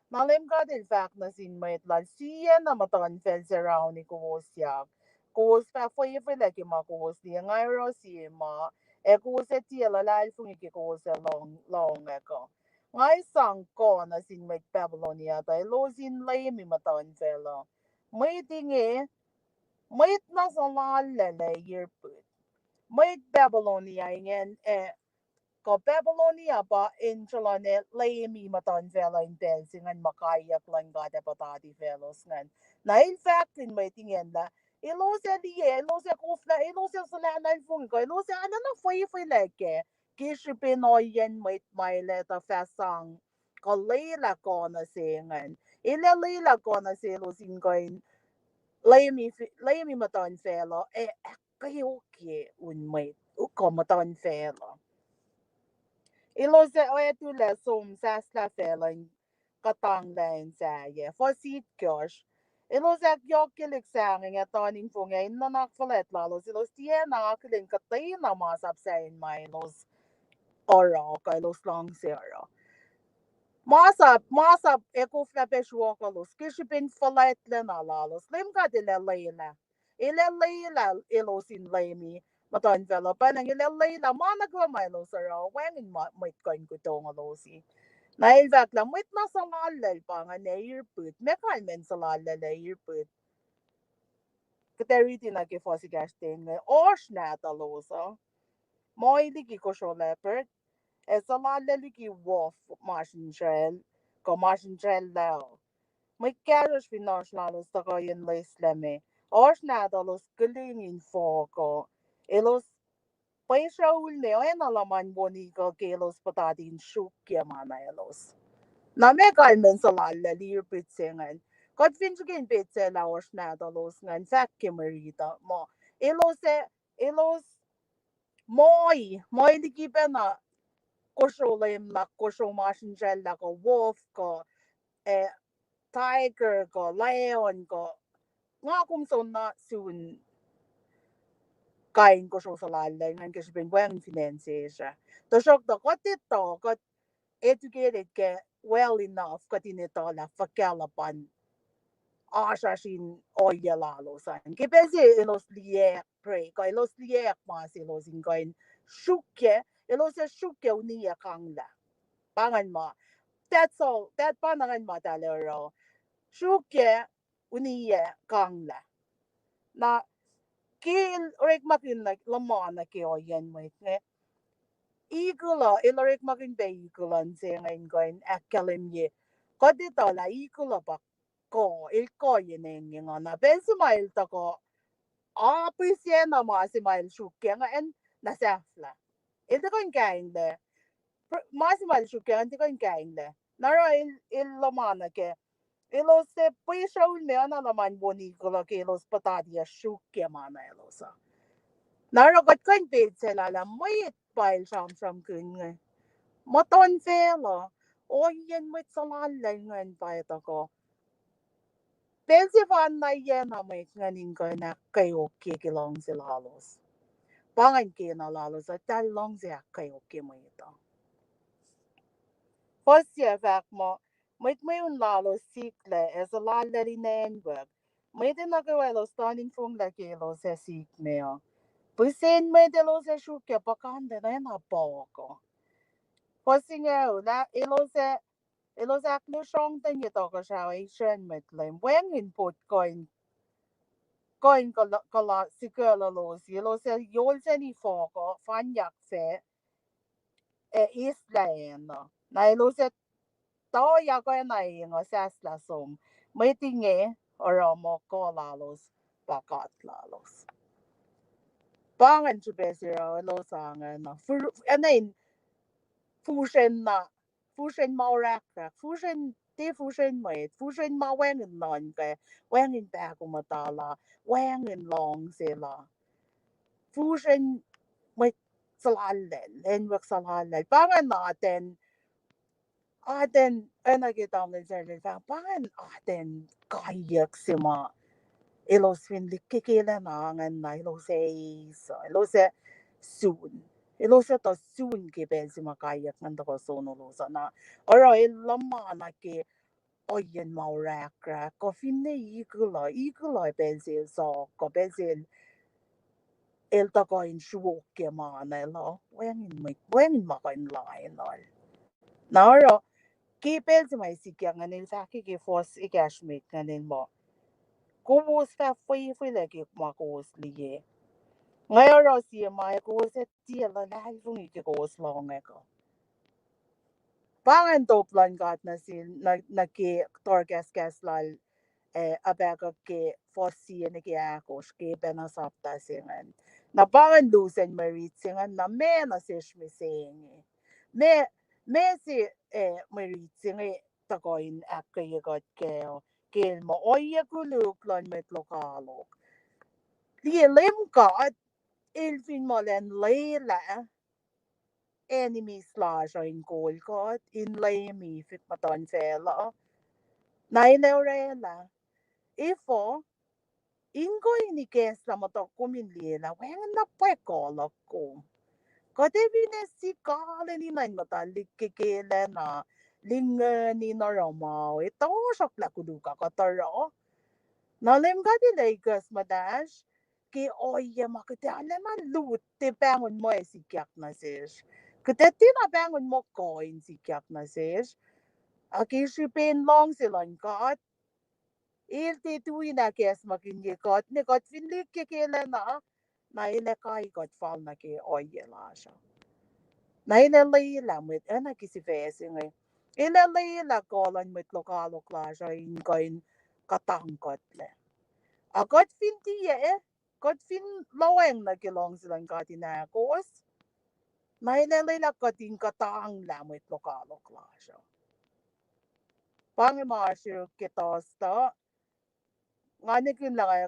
na Leum God el fahk nuh sin mwet lal, sie na muhtuhnfacl se rauni kowosyak, kowos fah fwefwelac ke ma kowos liye, nga oruh sie ma, ac kowos ac tiac luhlahlfongi ke kowos ac lohng, lohng ac kuh. Nga ac sang kuh nuh sin mwet Babylonia tuh elos in leumi muhtuhnfacl uh. Mwet inge, mwet na suhlallaclac irpit. Mwet Babylonia ingacn, eh, kuh Babylonia pa insrulon ac leumi muhtuhnfacl uh in pacl se ingacn ma kaiyuck luhn God ac puhtati faclos ingacn. Na el fahk in mwet ingacn lah, elos ac liye, elos ac koflah, elos ac suhlahlahlfongi kuh, elos ac enenuh fwefwelac kac, ke srihpen ohiyacn mwet ma el ac tuh fah sang kuh lwelah kuh nuh se ingacn. El ac lwelah kuh nuh selos in kuh in leumi fi-, leumi muhtuhnfacl uh, ac ahkkeokye un mwet, kuh muhtuhnfacl uh. Elos ac oactulac som sahslah facluh in kuhtanglah in sahyac. Fuhs itkohsr. Elos ahkyohkyelihk sahngweng ac tuh in fong ac in nuhnak fuhlwact lalos, elos tiacna akihlen kuhtwena masap sahyacn ma elos oruh, kuh elos luhngse oruh. Masap, masap ac koflah pac sruokolos ke srihpen fuhlwactlacna lalos. Leum God El ac lwelah. El ac lwelah elos in leumi muhtuhnfacl uh, pwacnwacng El ac lwelah ma nuh kwewa ma elos oruh, wacngihn ma mwet kuh in kutongolos. Na El fahk lah mwet na suhlallacl pa ingacn ac irpit, ma kalmacn suhlallacl ac irpit. Kuht ac riti nuh ke fuhs ekahsr ten inge, oasr nahtuhlos uh, moul liki kosro leopard, ac suhlallacl liki wolf masrinsracl, kuh masrinsracl lah uh. Mwet kahsruhsr fin oasr lalos tuhkuh in loeslac me, oasr nahtuhlos kilingin fohk uh, elos pwesracul me oacna luhman woni kuh ke elos puhtati in sruokyac ma na elos. Na ma kalmacn suhlallacl irpit se ingacn. Kuht fin srihke in petsac lah oasr nahtuhlos ingacn, fahk ke mwe riti uh muh elos ac, elos moul, moul liki pacna kosro leum lah, kosro masrinsracl lah, kuh wolf kuh, eh, tiger kuh lion kuh, nga kom soenna sun kain kosro suhlallacl ingacn ke srihpen wacngihn fin acn sesr ah. Tuhsruhktuh kuht etuh, kuht educated ke well enough, kuht in etuh lah fuhkah luhpan oasr oasr in ohiyac lalos an. Ke pacl se elos liyacack prey, kuh elos liyacack ma selos in kuh in sruokyac, elos ac sruokyac uniyac kanglah. Pa ingacn ma, that's all, that pa na ingacn ma eltahl oruh. Sruokyac uniyac kanglah. Na ke el orekmakihn luhman nuh ke ohiyacn mwet inge, eagle uh, el orekmakihn pac eagle uh in se inge in kuh in ahkkahlwemye. Kuht etuh lah eagle uh pa kuh, el kuh yen engyeng uh. Na pacl se ma el tuhkuh, apihsye na ma se ma el sruokyac ingacn na sahflah. El tiac kuh in kainglac. Ma se ma el sruokyac ingacn tiac kuh in kainglac. Na oruh el, el luhman nuh kac. Elos ac pwesracul me oacna luhman woni kuloh ke elos puhtati ac sruokyac ma na elos uh. Na oruh kuht kuh in petsac lah, lah mwet pa el sramsramkihn inge, muhtuhnfacl uh, ohiyacn mwet suhlallacl ingacn pa etuh kuh. Pacl sefanna iyacna mwet ingacn in kuh in ahkkeokye ke luhngse lalos. Pa ingacn kena lalos uh, eltahl luhngse ahkkeokye mwet uh. Fuhs yac fahk muh, mwet mweun lalos siklac ac suhlallacl in acnwuck. Mwet nuh kwewa elos tuh in fonglac ke elos ac sikme uh. Pihsen mwet elos ac sruokyac puhkantwen oacna pohk uh. Fuhs singucul ah, elos ac, elos ahklusrongtenye tohkohsrah ac isracn mwet leum. Wacngihn pot kuh in, kuh in kuh-, kuhla sikucluhlos, elos ac yolsacni fohk uh, fanyak fac, ac eislah acn uh. Na elos ac toyak oacna eng uh sahslah som. Mwet inge oruh muh kuh lalos pa god lalos. Pa ingacn srihpac se oruh elos ange na, fur-, enenuh in fusracna, fusracn ma orahkrahk, fusracn, tiac fusracn mwet, fusracn ma wacngihn nuhnkuh, wacngihn pahkomuhta la, wacngihn luhngse la. Fusracn mwet suhlallacl, acnwuck suhlallacl. Pa ingacn atacn, atacn, oacna ke tamuhlwel Sarlel fahk, pa ingacn atacn kaiyuck se ma elos fin likkeke lacna ingacn na elos ac eis uh, elos ac sun. Elos ac tuh sun ke pacl se ma kaiyuck ingacn tuhkuh sonolos uh na. Oruh el luhman nuh ke ohiyacn ma orahkrahk, kuh finne eagle uh, eagle uh pacl se el sok, kuh pacl se el, el tuhkuh in sruokyac ma na el uh, wacngihn mwet, wacngihn ma kuh in lain uh. Na oruh, ke pacl se ma sikyak ingacn el fahk ke fuhs ekahsr met ingacn el muh, kowos fah fwefwelac ke ma kowos liye. Nga oruh sie ma ac kowos ac tiac luhlahlfongi ke kowos lohngack uh. Pa ingacn top luhn God nuh sin, nuh, nuh ke tohrkahskahs lal, eh, Habakkuk ke fuhs sie nuh ke ahkosr ke pacna sapta se ingacn. Na pa ingacn lusen mwe rit se ingacn, na meac nuh sesr mihsenge. Meac, meac se, eh, mwe rit se inge tuhkuh in ahkkweye kuht kac uh, ke el muh ohiyac koluk luhn mwet lokoalok. Liye Leum God, el fin muh elan lwelah enemies lasr uh in kol kuht, in leumi, muhtuhnfacl uh. Na el ac orwaclah, efuh, in kuh in ikacslah muhtuhk kom in liyelah wacngihn na pwackuh luhk kom. Kuht ac finne sikaleni nuh in muhta lihkkeke lacna, lingeni nuh ruhma, e, tuhsruhklah koluk uh kuht oruh. Na Leum God El ac ikacs muhtahsr ke ohiyac ma kuht ac arulacna lut, tiac pahngon muh ac sikyak nuh sesr. Kuht ac tiacna pahngon muh kuh in sikyak nuh sesr. Ac ke srihpen luhngse luhn God, El tiac tui in ahkacsmakihnye kuht, ne kuht fin lihkkeke lacna, na El ac kai kuht fal nuh ke ohiyac lasr uh. Na El ac lwelah mwet, oacna ke sifac se inge, El ac lwelah kuh luhn mwet lokoalok lasr uh in kuh in kuhtangkuhtlac. Ac kuht fin tiac, kuht fin lohacng nuh ke luhngse luhn God in ahkos, na El ac lwelah kuht in kuhtanglah mwet lokoalok lasr uh. Pa inge ma oasr yuruk ke Thursday. Nga nihkihn lah nga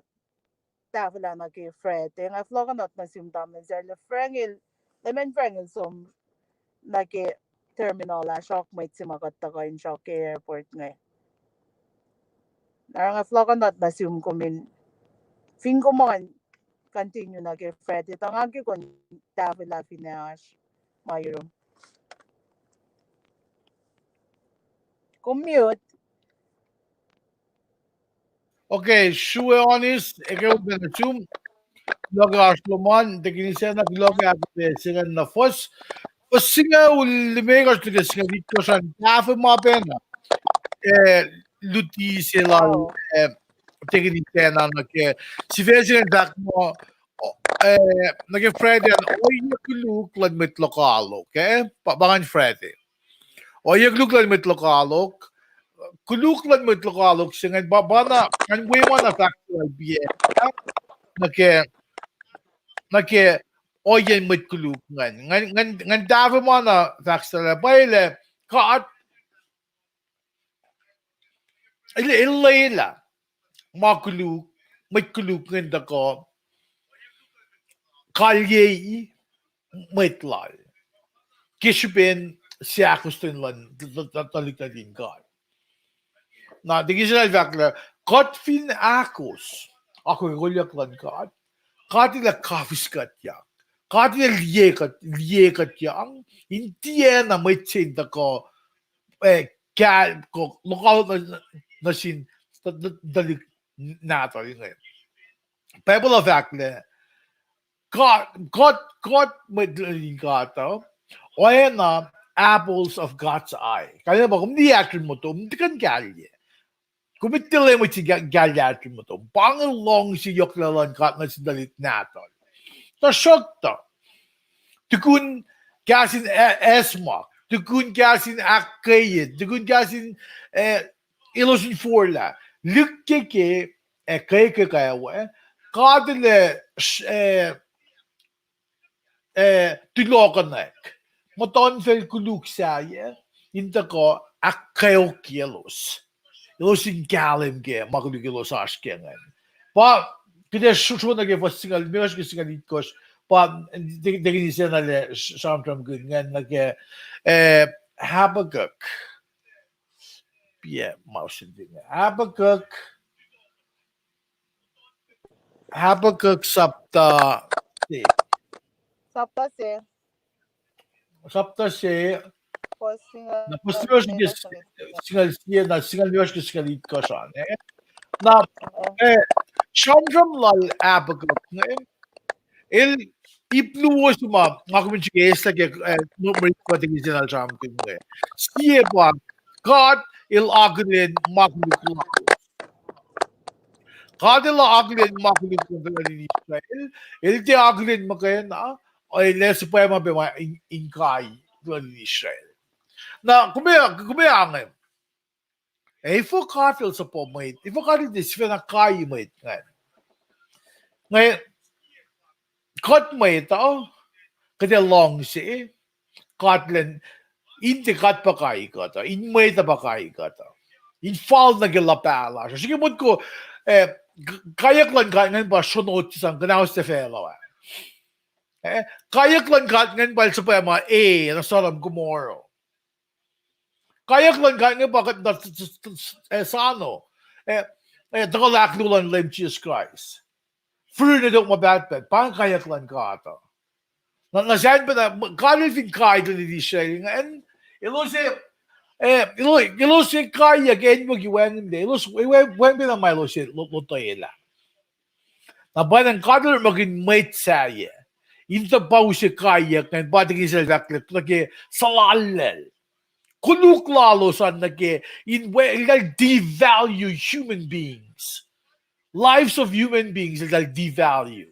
tahfwelah nuh ke Friday, nga fohlohkohnot nuh sum tamuhlwel Frank el, Leman Frank el som nuh ke terminal ah sruhk mwet se ma kuht tuhkuh in sruhk ke airport inge. Na nga fohlohkohnot nuh sum kom in, fin kom an continue nuh ke Friday, tuh nga ke kom tahfwelah finne oasr ma yurum. Kom mute. Okay, srue Onis, eke upac nuh sum, kuloh ke oasr lom an, tekini sacna kuloh ke ahkuhtweyac se ingacn na fuhs, fuhs singucul limekohsr nuh ke singucul itkohsr an tahfwelah ma pacna, eh, luti se lal, eh, tekini sacna nuh ke, sifac se ingacn fahk muh, eh, nuh ke Friday an, ohiyac koluk luhn mwet lokoalok, eh, pa, pa ingacn Friday. Ohiyac koluk luhn mwet lokoalok, koluk luhn mwet lokoalok se ingacn pa, pa na, ngan wi ma na fahk lal pia, nuh ke, nuh ke ohiyacn mwet koluk ingacn. Ngan, ngan, ngan tahfwelah ma na fahk sel pwacye lah God El, El lwelah ma koluk, mwet koluk ingacn tuhkuh kalyei mwet lal ke srihpen seahkostwen luhn t-, t-, t-, tuhlihk nuhtin God. Na, tekini sacna el fahk lah, kuht fin ahkos akwuck kolyuck luhn God, God El ac kafuskutyak. God El ac liye kuht, liye kuhtyang, in tiacna mwet se in tuhkuh, eh, kal-, ko-, lokoalok nuh, nuh sin t-, t-, tuhlihk nahtuhl inge. Bible uh fahk lah, God, God, God mwet luhn God uh, oacna apples of God's eye. Kalmac pa kom liye ahtrin motom, kom tiac kuh in kalye. Kom tiac liye mwet se ka-, kalye ahtrin motom. Pa inge luhngse yohk luhn God nuh sin tuhlihk nahtuhl. Tuhsruhktuh, tukun kahs in a-, acsmak, tukun kahs in ahkkweye, tukun kahs in, eh, elos in forlah, lihkkeke, ac kweke kwewa, God El ac, eh, eh, tulohkohnak muhtuhnfacl koluk sahyac in tuhkuh ahkkweokyaclos, elos in kahlwem ke ma koluk elos oasr ke ingacn. Pa, kuht ac sro-, srona ke fuhs singucul limekohsr ke singucul itkohsr, pa, te-, tekini sacna lah s-, sramsramkihn ingacn nuh ke, eh, Habakkuk. Pia ma usin inge. Habakkuk. Habakkuk sapta se. Sapta se. Sapta se. Na fuhs limekohsr ke singucul sie, na singucul limekohsr ke singucul itkohsr an, eh? Na, eh, sramsram lal Habakkuk inge, el ip luo se ma nga kom in srihke eslah ke, eh, mwe, mwe kuh tekini sacna sramsramkihn inge. Sie pa, God El akihlen ma koluk lalos. God El akihlen ma koluk luhn Israel. El tiac akihlen muhkwena, el ac suhpwacma pac ma in, in kai luhn Israel. Na, kom, kom ange, efuh God El suhpwacma mwet, efuh God El tiac sifacna kai mwet ingacn. Inge, kuht mwet uh, kuht ac luhngse God lacn, in tiac God pa kai kuht uh, in mwet uh pa kai kuht uh, in fal nuh ke luhpah lasr uh. Srihke motko, eh, k-, kaiyuck luhn God ingacn pa sronot sang kuhnahoslah facluh ah. Eh, kaiyuck luhn God ingacn pa el suhpwacma e, na Sodom Gomorrah. Kaiyuck luhn God ingacn pa kuht na, eh, sano, eh, eh, tuhkuh ahkluo luhn Leum Jisus Kraist. Firir nuh tok ma pahtpaht, pa ingacn kaiyuck luhn God uh. Na, na sahp pacna, God el fin kai tuhlihk Israel ingacn, elos, eh, elos, elos kaiyuck acnwucki wacngihnlac, elos, wacngihn pacna ma elos lotwelah. Na pwacnwacng God el orekmakihn mwet sahyac in tuh pa use kaiyuck ingacn, pa tuh ke sel fahk lah tuh ke suhlallacl. Koluk lalos an nuh ke, in we, eltahl devalue human beings. Lives of human beings, eltahl devalue.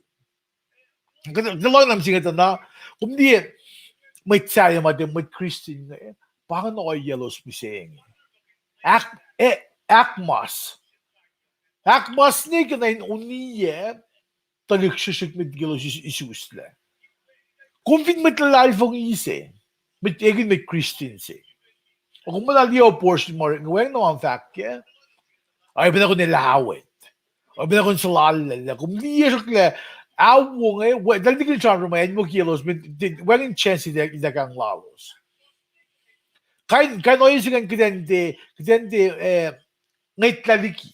Kuht, kuht lohng na mihsenge tuh na, kom liye mwet sahyac ma tiac mwet Christian inge, pa ingacn ohiyac elos mihsenge. Ahk, eh, ahkmas. Ahkmas ne ke na in uniyac tuhlihk srihsrihk met ke elos is-, isuslac. Kom fin mwet luhlahlfongi se, mwet ekihn mwet Christian se, kom muhta liye abortion ma orek inge, wacngihn na ma fahk kac, oacyacpac na kom elawet, oacyacpac na kom suhlallacl, kom liye srihklac, awo inge, eltahl nikihn sramsram ma acnwucki elos, wacngihn chance ita, ita kang lalos. Kain, kain ohiyac se ingacn kuht in tiac, kuht in tiac, eh, ngwetlah liki.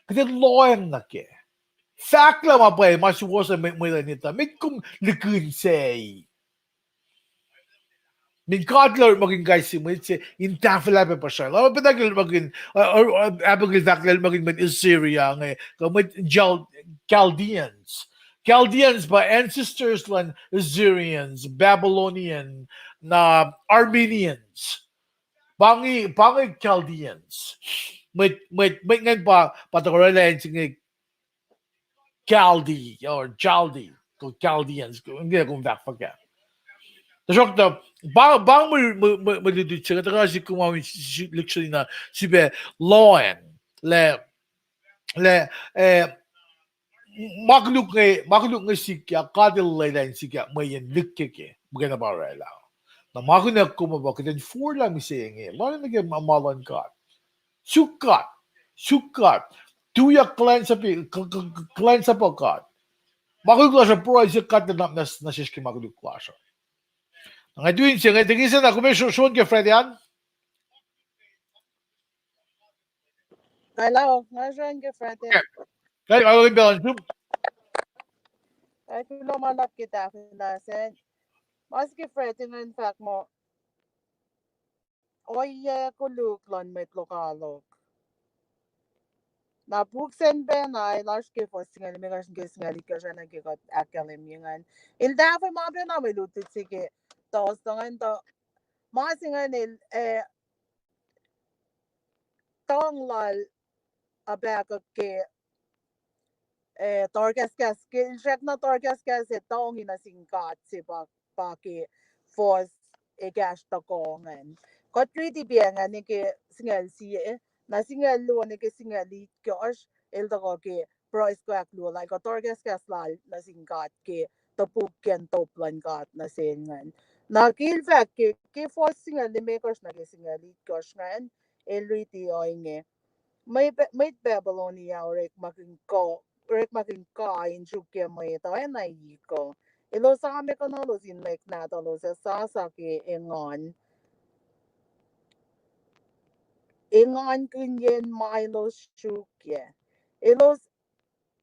Kuht in lohacng nuh kac. Fahk lah ma pwacye, ma suwohs uh, mwe, mwe lwen etuh, met kom likihn sac. Min God el orekmakihn kais sie mwet se in tahfwelah pac puhsra. Lah pacna ke el orekmakihn, uh, uh, uh, Abigail fahk lah el orekmakihn mwet Assyria inge, kuh mwet Chal-, Chaldeans. Chaldeans pa ancestors luhn Assyrians, Babylonian, na Armenians. Pa inge, pa inge Chaldeans. Mwet, mwet, mwet ingacn pa, pa tuhkuh orwaclah acn se inge Chaldee, or Chaldee, kuh Chaldeans, kuh inge kom fahk fuhkah. Tuhsruhktuh, pa, pa mwe, mwe, mwe, mwe lutlut se inge, tuhkuh sik kom an si-, si-, lihksreni na, sifilpac lohacng, lah, lah, eh, ma koluk inge, ma koluk inge sikyak, God el lwelah in sikyak mweyen lihkkeke, muhkwena pa orwaclah. Na ma kunac kom uh pa kuht in forlah mihsenge, lohacng nuh ke ma, ma luhn God. Suk God, suk God. Tuyak kuhlwacnsap, k-, k-, k-, kuhlwacnsapuh God. Ma koluk lasr uh pruhe se God el nap nuh, nuh sesr ke ma koluk lasr uh. Nga tu in se inge, tekisa na kom ac sro-, sron ke Friday an? Hello, nga sron ke Friday. Kai, kai, kai, balance room. Kai, kuloh ma luhlahp ke tahfwelah se. Ma se ke Friday ingacn fahk muh ohiyac koluk luhn mwet lokoalok. Na puk sacn pacna el oasr ke fuhs singucul limekohsr nuh ke singucul itkohsr, oacna ke kuht ahkkahlwemye ingacn. El tahfwelah ma pacna mwe lutlut se ke Thursday ingacn tuh, ma se ingacn el, eh, tuhng lal Habakkuk ke, eh, tohrkahskahs, ke el srackna tohrkahskahs ac tuhng nuh sin God se pa, pa ke fuhs ekahsr tohkoh ingacn. Kuht riti pa ingacn ke singucul sie, na singucul luo nuh ke singucul itkohsr, el tuhkuh ke pruhe soko ahkluo lal kuh tohrkahskahs lal nuh sin God ke topukyacn top luhn God nuh sel ingacn. Na ke el fahk ke, ke fuhs singucul limekohsr nuh ke singucul itkohsr ingacn, el riti ohinge. Mwet Ba-, mwet Babylon ah orekmakihn kuh, orekmakihn kuh in sruokyac mwet uh, oacna iko. Elos amekuhnuhlos in nwek nahtuhlos ac sasa ke engan. Engankihnyacn ma elos sruokyac. Elos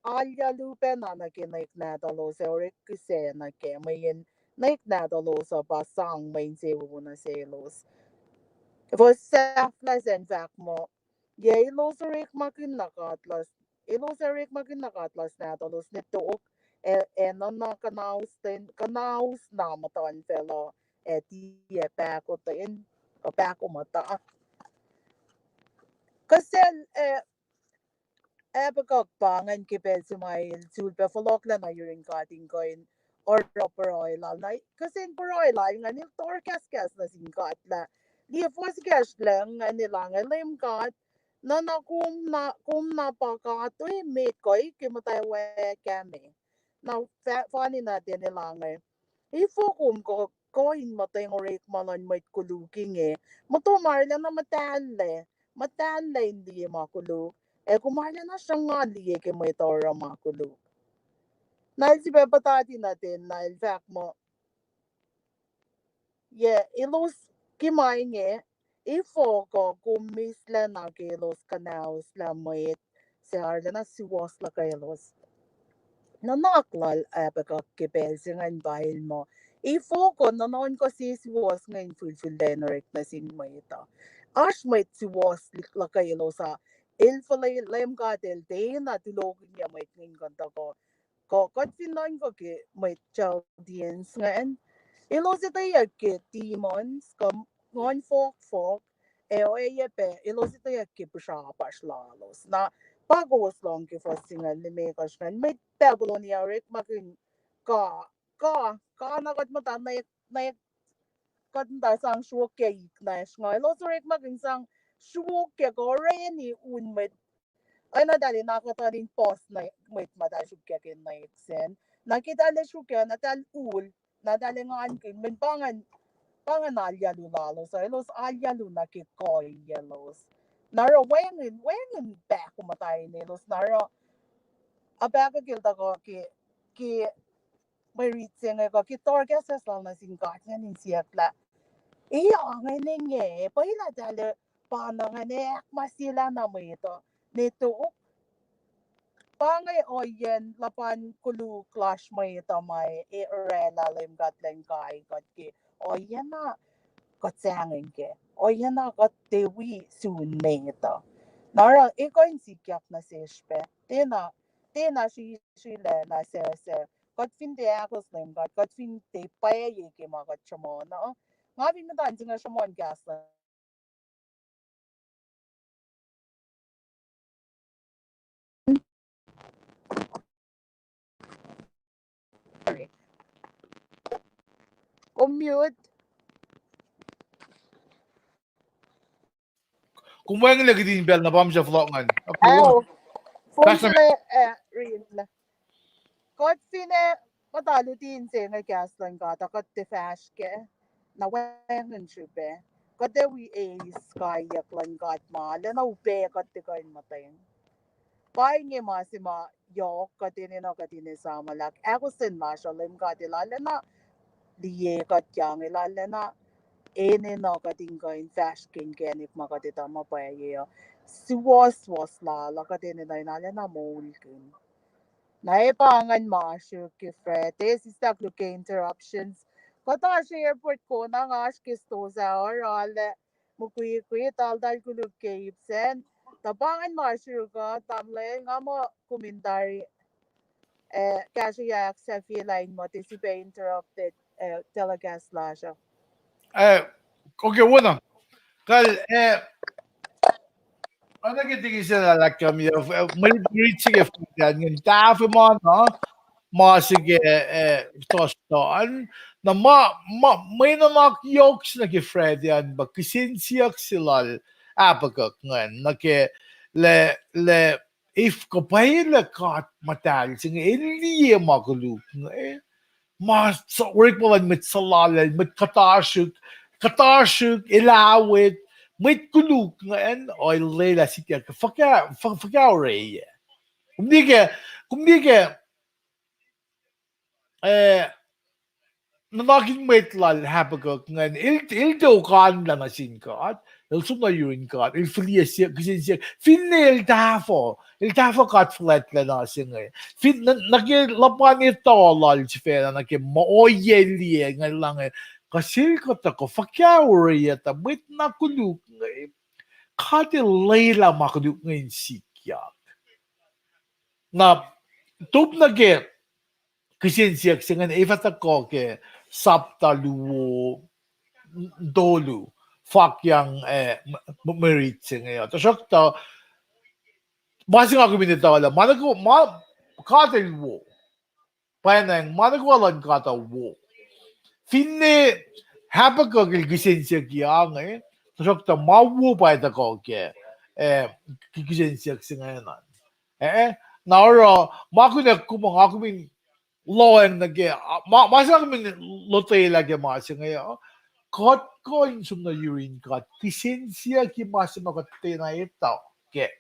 alu pacna nuh ke nwek nahtuhlos ac orek kihsac nuh kac, mweyen nwek nahtuhlos uh pa sang mwe insewowo nuh selos. Fuhs sahflah sacn fahk muh, yac elos orekmakihn na God lasr, elos orekmakihn na God lasr nahtuhlos nuh tok, ac, ac nuhna kuhnaus ten, kuhnaus na muhtuhnfacl uh, ac tiac pahkotwen, kuh pahkomuhta. Kuh sel, eh, Habakkuk pa ingacn ke pacl se ma el sulpac fohlohklac nuh yurin God in kuh in oruh pruhe lal. Na kihsen pruhe lal ingacn el tohrkahskahs nuh sin God lah, liye fuhs ekahsr lal ingacn el ange, Leum God, nuhna kom na, kom na pa God, emet kuh ke muhtwacwacack me. Na fa-, fani na ten el ange, efuh kom kuh, kuh in muhtweng orekma luhn mwet koluk inge? Muhtom arulacna muhtahllac, muhtahllac in liye ma koluk, ac kom arulacna sruhnga liye ke mwet oruh ma koluk. Na el sifilpac puhtati nuh ten, na el fahk muh, yac, elos ke ma inge, efuh kuh kom mihslac na ke elos kuhnahoslah mwet se arulacna suwohs luhkwelos? Nuhnak lal Habakkuk ke pacl se ingacn pa el muh, efuh kuh nuhnuhnkuh sesuwohs inge in fihlfihllac in orek nuh sin mwet uh? Oasr mwet suwohs luhkwelos uh, el fihliyac Leum God El tiacna tulohkihnyac mwet inge in kuh in tuhkuh. Kuh kuht fin nuhnkuh ke mwet Chaldeans ingacn, elos etweyuck ke demons, kuh nguhn fohkfohk, ac oacyacpac elos etweyuck ke pihsrapasr lalos. Na pa kowos lohng ke fuhs singucul limekohsr ingacn, mwet Babylonia orekmakihn ka, ka, ka na kuht muhta na, na kuht muhta sang sruokyac iknacsr inge, elos orekmakihn sang sruokyac kuh orani un mwet. Oacna tahl na kuhtuh in puhs mwet muhta sruokyac ke nuhnak sacn. Na ke tahl sruokyac, na tahl ul, na tahl engankihn, mweyen pa ingacn, pa ingacn alu lalos uh, elos alu nuh ke kuhiyaclos. Na oruh wacngihn, wacngihn pahkomuhta in elos, na oruh Habakkuk el tuhkuh ke, ke mwe rit se inge kuh ke tohrkahsrahsr lal nuh sin God ingacn in siyuck lah, e, oacna inge, pwacye lah tahl pa na ingacn, ahkma sie lah na mwet uh ne tok. Pa inge ohiyacn luhpan koluk lasr mwet uh ma e oraclah Leum God Elan kai kuht ke ohiyac na kuht sahngweng kac, ohiyac na kuht tiac wi sun met uh. Na oruh e kuh in sikyak nuh sesr pac, tiacna, tiacna sri, srilah lah suc, suc, kuht fin tiac ahkos Leum God, kuht fin tiac pwacye ke ma kuht sruhmuhn uh. Nga fin muhta in singucul sruhmuhn kahs luhn Sorry. Kom mute. Kom wacngihnlac kihtin pacl na pa mihsenge fohlohk ingacn. Kuht fin, eh, muhta luti inse inge kahs luhn God uh, kuht tiac fahsr kac. Na wacngihn srihpac kuht ac wi eis kaiyuck luhn God ma lacna upac kuht tiac kuh in muhtweng. Pa inge ma se ma yohk kuht enenuh kuht in esam lah ahkostwen lasr uh Leum God El arulacna liye kuht, ac El arulacna enenuh kuht in kuh in fahsr ke inkacnek ma kuht etuh ma pwacye uh. Suwohswohs Lal uh kuht enenuh in arulacna moulkihn. Na e pa ingacn ma srihk ke Friday, sislah koluk ke interruptions. Kuht oasr airport kona nga oasr ke stosah orwaclah mukwikwi taltal koluk ke ip sacn. Tuh pa ingacn ma srihk uh, tamuhlwel, nga muh kom in tari, eh, kahsrweyac ahksahfyelah in muh tiac sifilpac interrupted, eh, telecast lasr uh. Eh, okay, wona. Kal, eh, oacna ke tiki se na lakam, eh, mwe rit se ke Friday ingacn tahfuh ma na, ma se ke, eh, tohstohn. Na ma, ma, mwe nuhnak yohk se nuh ke Friday an pa kihsen siyuck se lal Habakkuk ingacn, nuh ke lah, lah, if kuh pwacye lah God muhtahl se inge el liye ma koluk inge, ma orekma luhn mwet suhlallacl, mwet kuhtasrihk, kuhtasrihk, elawek, mwet koluk ingacn, el lwelah sikyak, fuhkah, fuhkah orwaclah. Kom liye ke, kom liye ke, eh, nuhnak in mwet lal Habakkuk ingacn, el, el tiac okanlah nuh sin God, el som nuh yurin God, el fihliyac kihsen siyuck, finne el tahfuh, el tahfuh God fuhlwactlacna se inge. Fin, nuh, nuh ke luhpan etuh lal sifacna, nuh ke ma ohiyac liye ingacn lah inge, kuh sel kuhtuh kuh fuhkah orwaclah tuh mwet na koluk inge, God El lwelah ma koluk inge in sikyak. Na, top nuh ke kihsen siyuck se ingacn, ac fah tuhkuh ke sapta luo tolu, fakyang, eh, mwe rit se inge uh. Tuhsruhktuh, ma se nga kom in etuh lah ma nuh ke, ma, God El wo. Pwacnwacng ma nuh kwewa luhn God uh wo. Finne Habakkuk el kihsen siyuck inge, tuhsruhktuh ma wo pa tuhkuh ke, eh, kihsen siyuck se ingacn. Eh, na oruh ma kunac kom, nga kom in lohacng nuh ke, ma, ma se nga kom in lotwelah ke ma se inge uh, kuht kuh in som nuh yurin God kihsen siyuck ke ma se ma kuht tiacna etuh kac.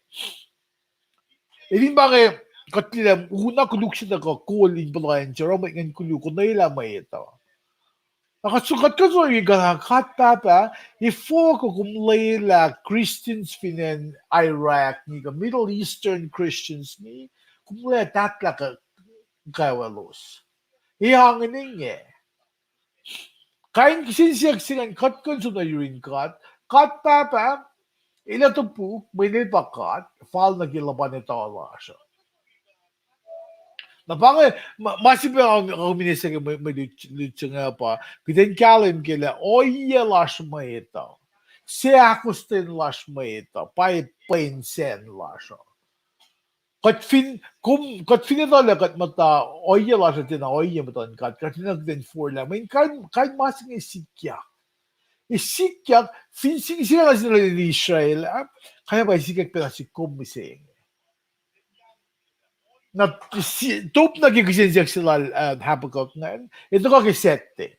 Etin pa inge, kuht liye lah una koluk se tuhkuh kol in puhla in se oruh mwet ingacn koluk, konwelah mwet uh. Na kuht kuh in suk in God, God Pahpah, efuh kom lwelah Christians fin acn Iraq inge kuh Middle Eastern Christians inge, kom lwelah tahtlah kwewa lalos? E angen inge. Kain kihsen siyuck se ingacn kuht kuh in som nuh yurin God. God Pahpah, El ac topuk mweyen El pa God, fal nuh ke luhpan etuh lasr uh. Na pa inge, ma, ma srihpac nga, nga kom in eslah ke mwe, mwe lut, lut se inge pa, kuht in kahlwem ke lah ohiyac lasr mwet uh, seahkostwen lasr mwet uh, pa pwen sacn lasr uh. Kuht fin, kom, kuht fin etuh lah kuht muhta ohiyac lasr uh tiacna ohiyac muhtuhn God, kuht fin kuht in forlah, mweyen kain, kain ma se inge sikyak. E sikyak, fin sikyak nuh sin Israel ah, kain pa sikyak pacna sin kom mihsenge. Na, top nuh ke kihsen siyuck se lal, uh, Habakkuk ingacn, e tuhkuh ke Saturday.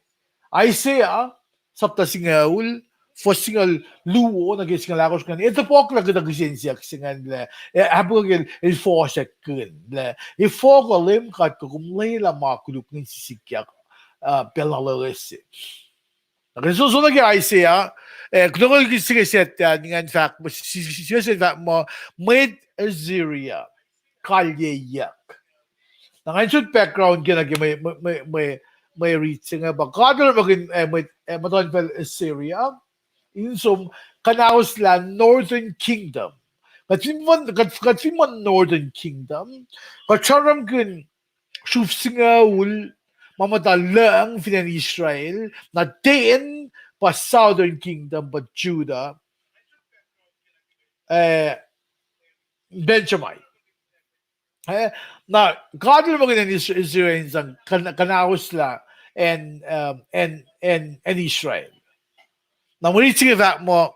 Isaiah, sapta singucul, fuhs singucul luo nuh ke singucul ahkosr ingacn, e topuk lah kuhtuh kihsen siyuck se ingacn lah, e, Habakkuk el, el fohsack kihn lah, efuh kuh Leum God kuh kom lwelah ma koluk ingacn sisikyak, uh, pacl na loes se. Na kuht som, som nuh ke Isaiah, eh, kuht ke sike Saturday ingacn fahk, si, si, si, si fahk muh, mwet Assyria kalyeyuck. Na ngan sot background ke nuh ke mwe, mwe, mwe, mwe, mwe riti se inge pa God el orekmakihn, eh, mwet, eh, muhtuhnfacl Assyria in som kuhnahoslah Northern Kingdom. Kuht fin muh, kuht, kuht fin muh Northern Kingdom, kuht sramsramkihn sruf singucul ma muhta lucng fin acn Israel, na ten pa Southern Kingdom pa Judah, eh, Benjamin. Eh, na God el orekmakihn acn Is-, Israel in sang kuh-, kuhnahoslah acn, um, acn, acn, acn Israel. Na mwe riti se inge fahk muh,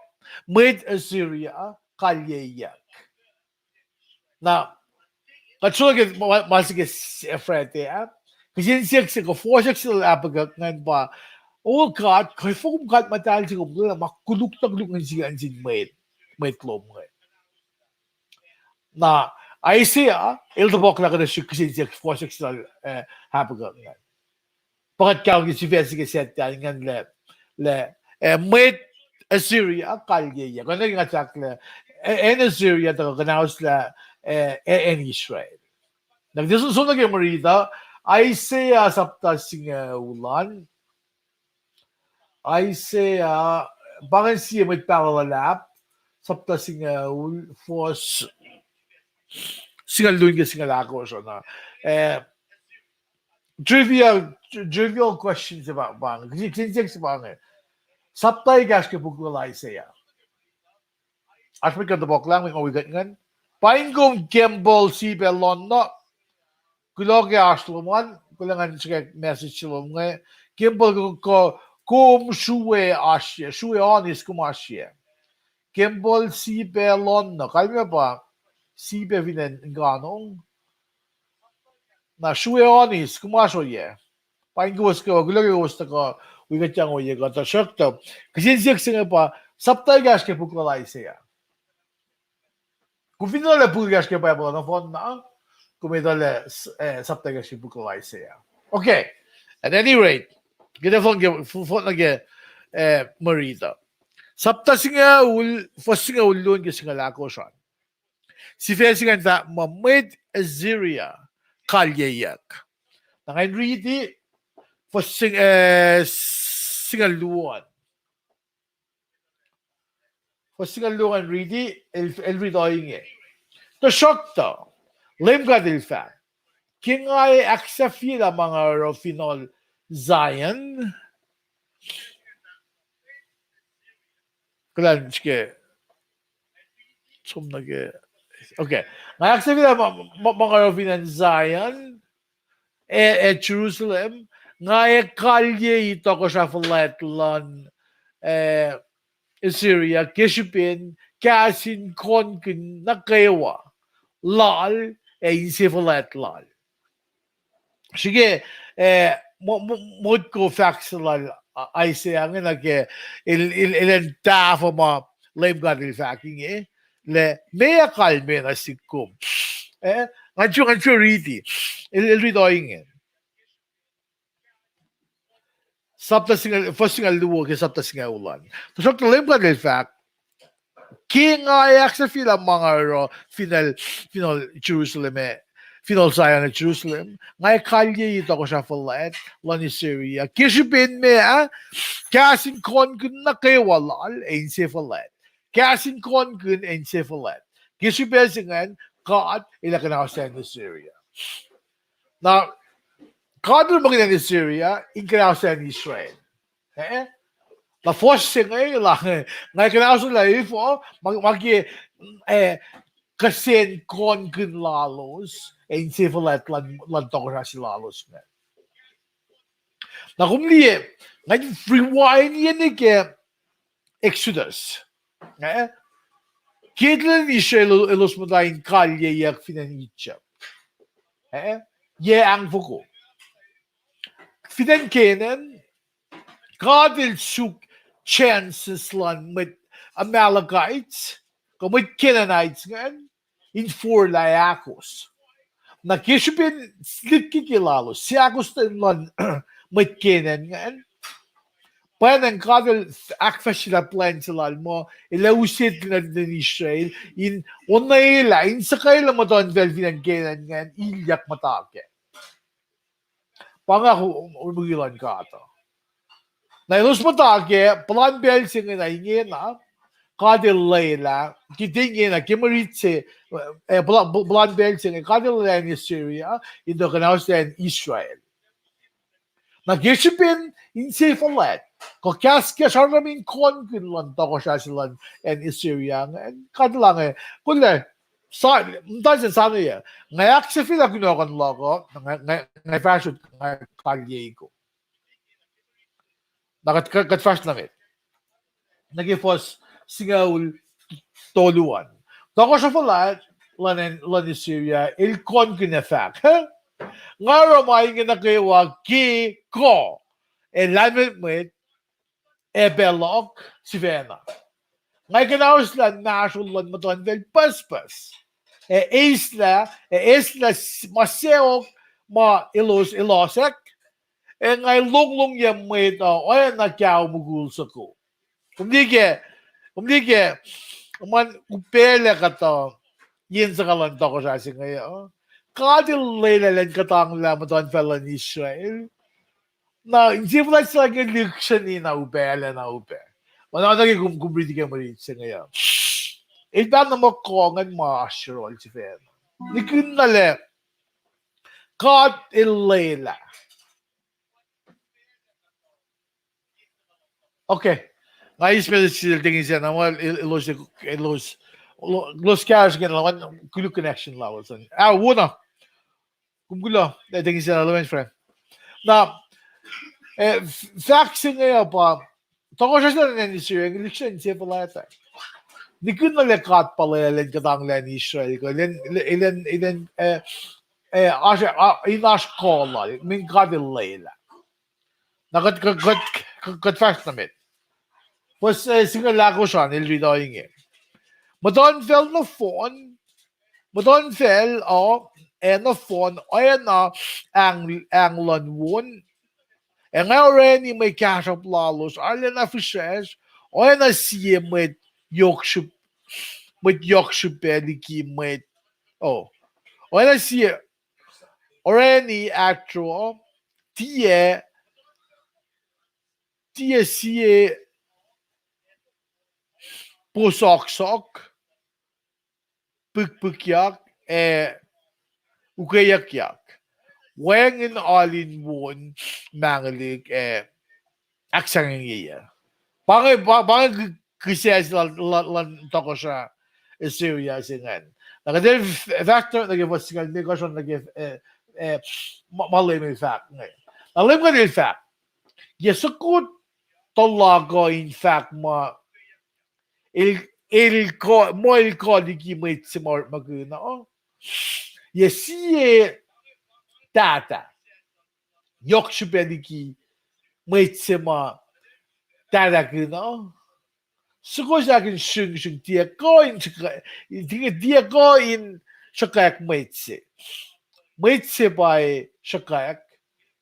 mwet Assyria kalyeyuck. Na, kuht som nuh ke ma, ma se ke s-, Friday ah, kihsen siyuck se kuh fohsack se lal Habakkuk ingacn pa, O God, kuh efuh kom God muhtahl se, kom lwelah ma koluk na koluk ingacn sikyak nuh sin mwet, mwet lom inge? Na Isaiah el topuk lah kuhtuh srihk kihsen siyuck fohsack se lal, eh, Habakkuk ingacn. Pa kuht kahlwem ke sifac se ke Saturday ingacn lah, lah, eh, mwet Assyria kalyeyuck. Kuht ke nga fahk lah, eh, acn Assyria tuhkuh kuhnahoslah, eh, eh, acn Israel. Na kuht som, som nuh ke mwe riti uh, Isaiah sapta singucul an. Isaiah, pa ingacn sie mwet pahluh luhlahp, sapta singucul, fuhs singucul luo ke singucul ahkosr na. Eh, trivial, trivial question se pa, pa inge. Kihsen siyuck se pa inge. Sapta ekahsr ke puk lal Isaiah. Oasr mwet kuh in topuk lah, mwet ma wi kuht ingacn. Paing kom Kimball Sipe Lonno. Kuloh ke oasr lom an, kuloh ngan srihke message lom inge. Kimball, kuh, kuh, kom srue oasr yac, srue onis kom oasr yac. Kimball Sipe Lonno, kalmac pa Sipe fin acn Nganong. Na srue onis, kom oasr oyac? Paing kowos kwewa, kuloh ke kowos tuhkuh wi kuht yang oyac kuh, tuhsruhktuh kihsen siyuck se inge pa, sapta ekahsr ke puk lal Isaiah. Kom fin etuh lah puk ekahsr ke Bible nohfohn na, kom etuh lah, eh, sapta ekahsr ke puk lal Isaiah. Okay. At any rate, kuht fohn ke, fohn nuh ke, eh, mwe riti uh. Sapta singucul, fuhs singucul luo ke singucul ahkosr an. Sifac se ingacn fahk muh mwet Assyria kalyeyuck. Na ngan riti, fuhs sing-, eh, singucul luo an. Fuhs singucul luo an riti, el, el riti ohinge. Tuhsruhktuh, Leum God El fahk, ke nga ac ahksahfyelah ma nga oruh fin acn Zion, kulan srihke, som nuh ke, okay. Nga ahksahfyelah ma, ma, ma nga oruh fin acn Zion, ac, ac Jerusalem, nga ac kalyei tohkohsrah fuhlwact luhn, eh, Assyria ke srihpen kahs in konkihn nuh kwewa lal ac inse fuhlwact lal. Srihke, eh, mo-, mo-, motko fahk se lal, uh, Isaiah inge nuh ke el, el, el in tahfuh ma Leum God El fahk inge, lah meac kalmac nuh sihk kom. Eh, Ngan sru, ngan sru riti. El, el riti ohinge. Sapta singucul, fuhs singucul luo ke sapta singucul an. Tuhsruhktuh Leum God El fahk, ke nga ac ahksahfyelah ma nga oruh fin acn, fin acn Jerusalem, eh, fin acn Zion ac Jerusalem, nga ac kalyei tohkohsrah fuhlwact luhn Assyria. Ke srihpen meac, ah, kahs in konkihn nuh kwewa lal ac inse fuhlwact. Kahs in konkihn ac inse fuhlwact. Ke srihpac se ingacn, God El ac kuhnahoslah acn Assyria. Na, God El muhkwena acn Assyria in kuhnahoslah acn Israel. Eh? Na fuhs se inge lah, nga ac kuhnahoslah efuh, ma, ma ke, eh, kihsen konkihn lalos, ac inse fuhlwact luhn, luhn tohkohsrah se lalos inge. Na kom liye, nga rewind-ye nuh ke Exodus. Eh? Ke lwen Israel elos muhta in kalyeyuck fin acn Egypt. Eh? Yac ahngfoko. Fin acn Canaan, God El suk chances luhn mwet Amalekites, kuh mwet Canaanites ingacn, in forlah ac ahkos. Na ke srihpen lihkkeke lalos, seahkos luhn mwet Canaan ingacn, pwacnwacng God El ahkfahsryelah plwacn se lal muh, El ac use nuhtin Israel, in onwelah, in suhkwelah muhtuhnfacl fin acn Canaan ingacn, ilyak muhta kac. Pa inge orekmakihn luhn God uh. Na elos muhta kac, puhlan pacl se inge na ingena, God El lwelah, ke ingena, ke mwe riti se, eh, puhlan pacl se inge, God El lwelah acn Assyria in tuh kuhnahoslah acn Israel. Na ke srihpen inse fuhlwact, kuh kahs, kahs arlac in konkihn luhn tohkohsrah se luhn acn Assyria, God El inge, kuloh, muhta se sanuya, nga ac ahksahfyelah kunohkohn luhk uh, nga, nga fahsrot, nga kalyei kom. Na kuht, kuht fahsr nuh met. Nuh ke fuhs singucul tolu an. Tohkohsrah fuhlwact luhn, luhn Assyria, el konkihn ac fahk, nga oruh ma inge nuh kwewa ke kuh ac lahlmwetmwet ac pacl luhk sifacna. Nga ac kuhnahoslah inmahsrol luhn muhtuhnfacl pucspucs, ac eislah, ac eislah ma sacohk ma elos, elosack, ac nga ac longlongyac mwet uh oacna kao mukul soko. Kom liye ke, kom liye ke, ma upaclac kuhtuh yen suhkaluhn tohkohsrah se inge uh, God El lwelah elan kuhtanglah muhtuhnfacl luhn Israel. Na inse fuhlwact se lal inge lihksreni na upac, lwelah na upac. Ma na nuh ke kom, kom riti ke mwe riti se inge uh, el pahna muh kuh ingacn ma oasr yohrohl sifacna. Nikihn na lah God El lwelah. Okay. Nga eis message sel Tengiz ah, na ma el, elos, elos, elos kahsruh ke na, na koluk connection lalos an. Ah, wona. Kom kuloh, eh, Tengiz ah, na, my friend. Na, eh, f-, fahk se inge uh pa, tohkohsrah se lal acn Israel, lihksreni inse fuhlwact ah. Nikihn na lah God pa lwelah elan kuhtanglah acn Israel, kuh elan, elan, elan, eh, eh, oasr, ah, in oasr kuh lal, meaning God El lwelah. Na kuht, kuht, kuht, kuht fahsr nuh met. Fuhs, eh, singucul ahkosr an, el riti ohinge. Muhtuhnfacl nohfohn, muhtuhnfacl uh, ac nohfohn, oacna ahng, ahng luhn won, ac nga orani mwe kahsruhp lalos arulacna fihsracsr, oacna sie mwet yohk srihp-, mwet yohk srihpac liki mwet, oh, oacna sie orani ahtro, tiac, tiac sie posohksohk, pihkpihkyak, ac ukweyuckyak. Wacngihn alu in won, manglik, ac ahksahngwengyeyac. Pa inge, pa, pa inge k-, kihsac se lal, lal, lal tohkohsrah Assyria se ingacn. Na kuht ac f-, fahsr nuh ke fuhs singucul limekohsr an nuh ke, eh, eh, ma, ma Leum El fahk inge. Na Leum God El fahk, yac soko tuhlakuh in fahk ma el, el kuh, ma el kuh liki mwet se ma orekmakihn uh? Yac sie tahta yohk srihpac liki mwet se ma tahtakihn uh? Soko se ahkin sringsring, tiac kuh in, tiac kuh in sruhkwack mwet se. Mwet se pa sruhkwack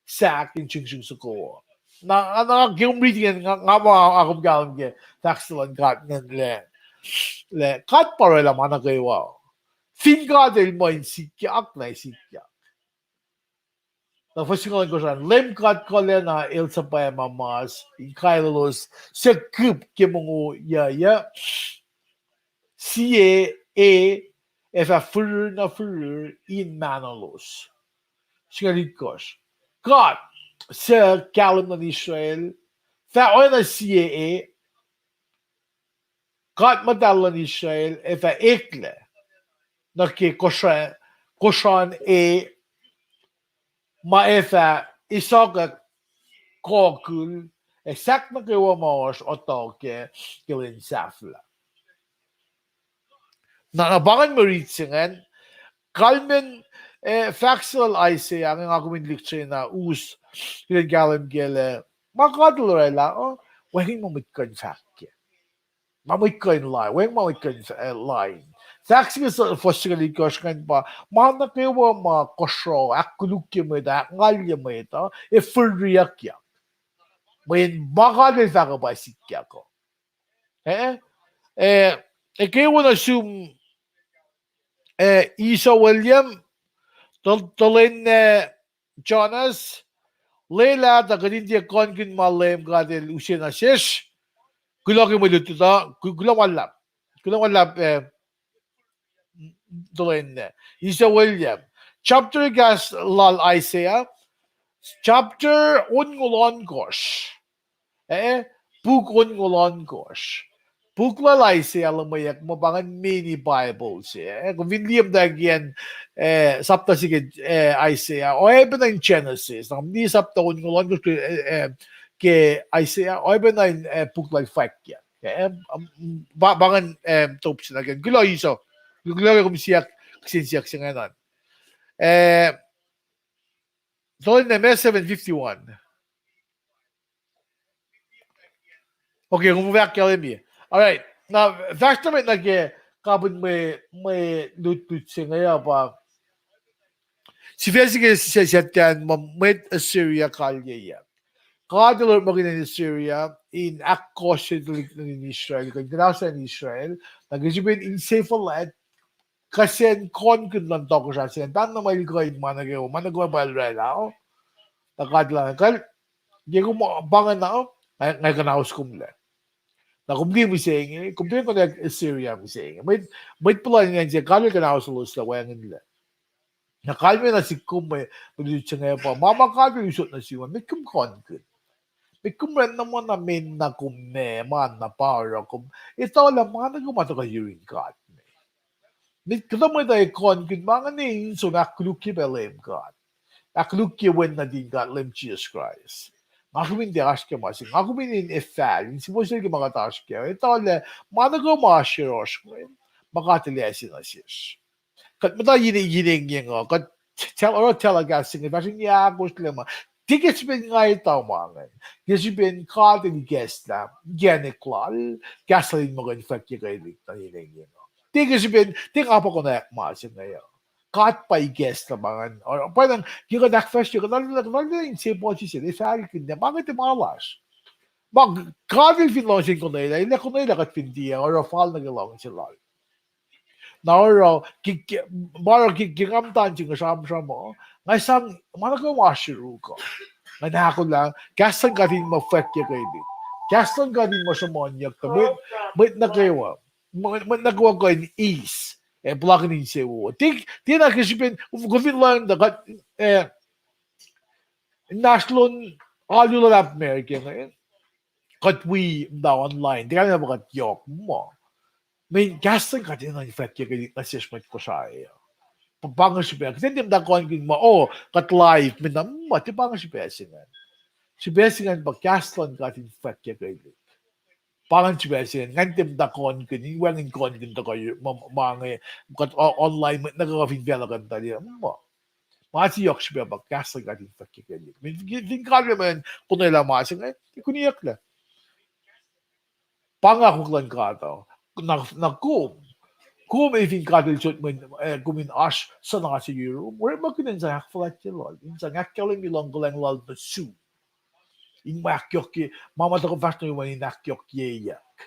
sahk in sringsring soko. Na, na, ke kom reading an, nga, nga ma, nga kom kahlwem ke fahk se luhn God ingacn lah, lah God pa orwaclah ma nuh kwewa. Fin God el muh in sikyak, na sikyak. Na fuhs singucul ohnkohsr an, Leum God kuhlacna el suhpwacma mas in kailolos suc kihp ke mongo yucyuc. Sie e ac fah firir na firir in mahnolos. Singucul itkohsr. God, suc kahlwem luhn Israel, fah oacna sie e, God muhtahl luhn Israel ac fah eklac nuh ke kosra-, kosran e ma ac fah esakuck kokihn, ac sahk nuh kwewa ma oasr otoh kac ke lwen sahflah. Na, na pa ingacn mwe rit se ingacn, kalmen, eh, fahk se lal Isaiah, inge nga kom in lihksreni us, kuht in kahlwem kac lah ma God el orwaclah uh, wacngihn ma mwet kuh in fahk kac. Ma mwet kuh in lain, wacngihn ma mwet kuh in, eh, lain. Fahk se ke fuhs singucul itkohsr ingacn pa, ma nuh kwewa ma kosro, ahkkolukye mwet uh, ahkngalye mwet uh, ac fiririyuckyak. Mweyen ma God el fahk uh pa sikyak uh. Eh, eh, eh, kwewa nuh sum, eh, Esau William, Tul-, Tulenne Jonas, lwelah tuh kuht in tiac kohnkihn ma Leum God el use nuh sesr, kuloh ke mwe lutlut uh, ku-, kuloh ma luhlahp, kuloh ma luhlahp, eh, Tulenne. Esau William. Chapter ekahsr lal Isaiah, chapter onngoul ohnkohsr. Eh, puk onngoul ohnkohsr. Puk lal Isaiah luhmweyuck muh pa ingacn mini Bible se. Eh, kom fin liye muhtwacwacack, eh, sapta se ke, eh, Isaiah, oacyacpacna in Genesis. Na kom liye sapta onngoul ohnkohsr ke, eh, eh, ke Isaiah, oacyacpacna in, eh, puk lal Fwackyuck. Eh, em, em, pa, pa ingacn, eh, top se nuh ke. Kuloh Esau. Kuloh ke kom siyuck, kihsen siyuck se ingacn an. Eh, Tulenne, me seven fifty-one. Okay, kom fahk kahlwem. All right. Na, fahsr nuh met nuh ke kapihn mwe, mwe lutlut se inge uh pa. Sifac se ke se, se, se, muh mwet Assyria kalyeyuck. God el orekmakihn acn Assyria in ahkkohsye tuhlihk nuhtin Israel, kuh in kuhnaoslah acn Israel, na ke srihpen insefuhlwact, kihsen kohnkihn luhn tohkohsrah se ingacn, pahng na ma el kuh in ma nuh kwewa, ma nuh kwewa pa el orwaclah. Na God el, ke kom pa ingacn, nga, nga kuhnaoskomlac. Na kom liye mihsenge, kom tiac konwacack Assyria mihsenge. Mwet, mwet puhlan ingacn se God el kuhnaoslohslah wacngihnlac. Na kalmacn na sihk kom mwe, mwe lutlut se inge pa, ma ma God el usot nuh sum an, met kom kohnkihn. Met kom oraclah muh na men na kom ma, ma na pa oruh kom etuh lah ma nuh kwewa ma tuhkuh yurin God me. Met kuhtuh mwet uh ac kohnkihn ma inge in som ahkkolukye pac Leum God. Ahkkolukye Wen nuhtin God, Leum Jisus Kraist. Nga kom in tiac oasr ke ma se, nga kom in in efahl, in suhmuhslah ke ma kuht oasr kac, etuh lah ma nuh kwewa ma oasr yohrohsr inge, ma God el ase nuh sesr. Kuht muhta ine, ine inge uh, kuht oruh telecast se inge fahsr in ahkosr lema. Tiac ke srihpen nga etuh ma ingacn. Ke srihpen God el ikacslah inkacnek lal, kahs lal in muh kuh in fwackyuckelihk nuh ine inge uh. Tiac ke srihpen, tiac nga pa konwacack ma se inge uh. God pa ikacslah ma ingacn. Oruh pa ingacn, ke kuht ahkfahsrye, kuht arulacna, kuht arulacna insepuhsisacl, efahlkihnlah, ma inge tiac ma lasr. Ma God el fin luhngse in konwelah, el ac konwelah kuht fin tiac oruh fal nuh ke luhngse lal. Na oruh, ke, ke, ma oruh ke, ke nga muhta in se inge sramsram uh, nga sang ma nuh kwewa ma oasr yuruk uh. Nga ahkolah, kahs luhn God in muh fwackyuckelihk. Kahs luhn God in muh sruhmuhnyuck tuh mwet, mwet nuh kwewa, mwet, mwet nuh kwewa kuh in eis, ac puhlakihn insewowo. Tiac, tiacna ke srihpen, kom fin lohng tuh kuht, eh, inmahsrlon alu luhlahp America inge, kuht wi muhta online, tiac kalmac pa kuht yohk muh. Mweyen kahs luhn God enenuh in fwackyuckelihk nuh sesr mwet Kosrae uh. Pa, pa inge srihpac, kuht in tiac muhta kohnkihn muh, oh, kuht live, mena muh, tiac pa inge srihpac se ingacn. Srihpac se ingacn pa kahs luhn God in fwackyuckelihk. Pa ingacn srihpac se ingacn, nga tiac muhta kohnkihn, in wacngihn kohnkihn tuhkuh ma, ma inge, kuht o-, online, mwet nuh kwewa fin facluh kuh in tuhlac muh. Ma se yohk srihpac pa kahs luhn God in fwackyuckelihk. Fin, fin kalmac in konwelah ma se inge, kuniyucklac. Pa nga akwuck luhn God uh. Na, na kom, kom fin God El sot mweyen, eh, kom in oasr suhna se yurum, orekmakihn in sang ahkfuhlwactye lal, in sang ahkkahlwemye luhngkuhlwacng lal nuh sum. In ma ahkyohkye, ma ma tuhkuh fahsr nuh yurum in ahkyohkyeyuck.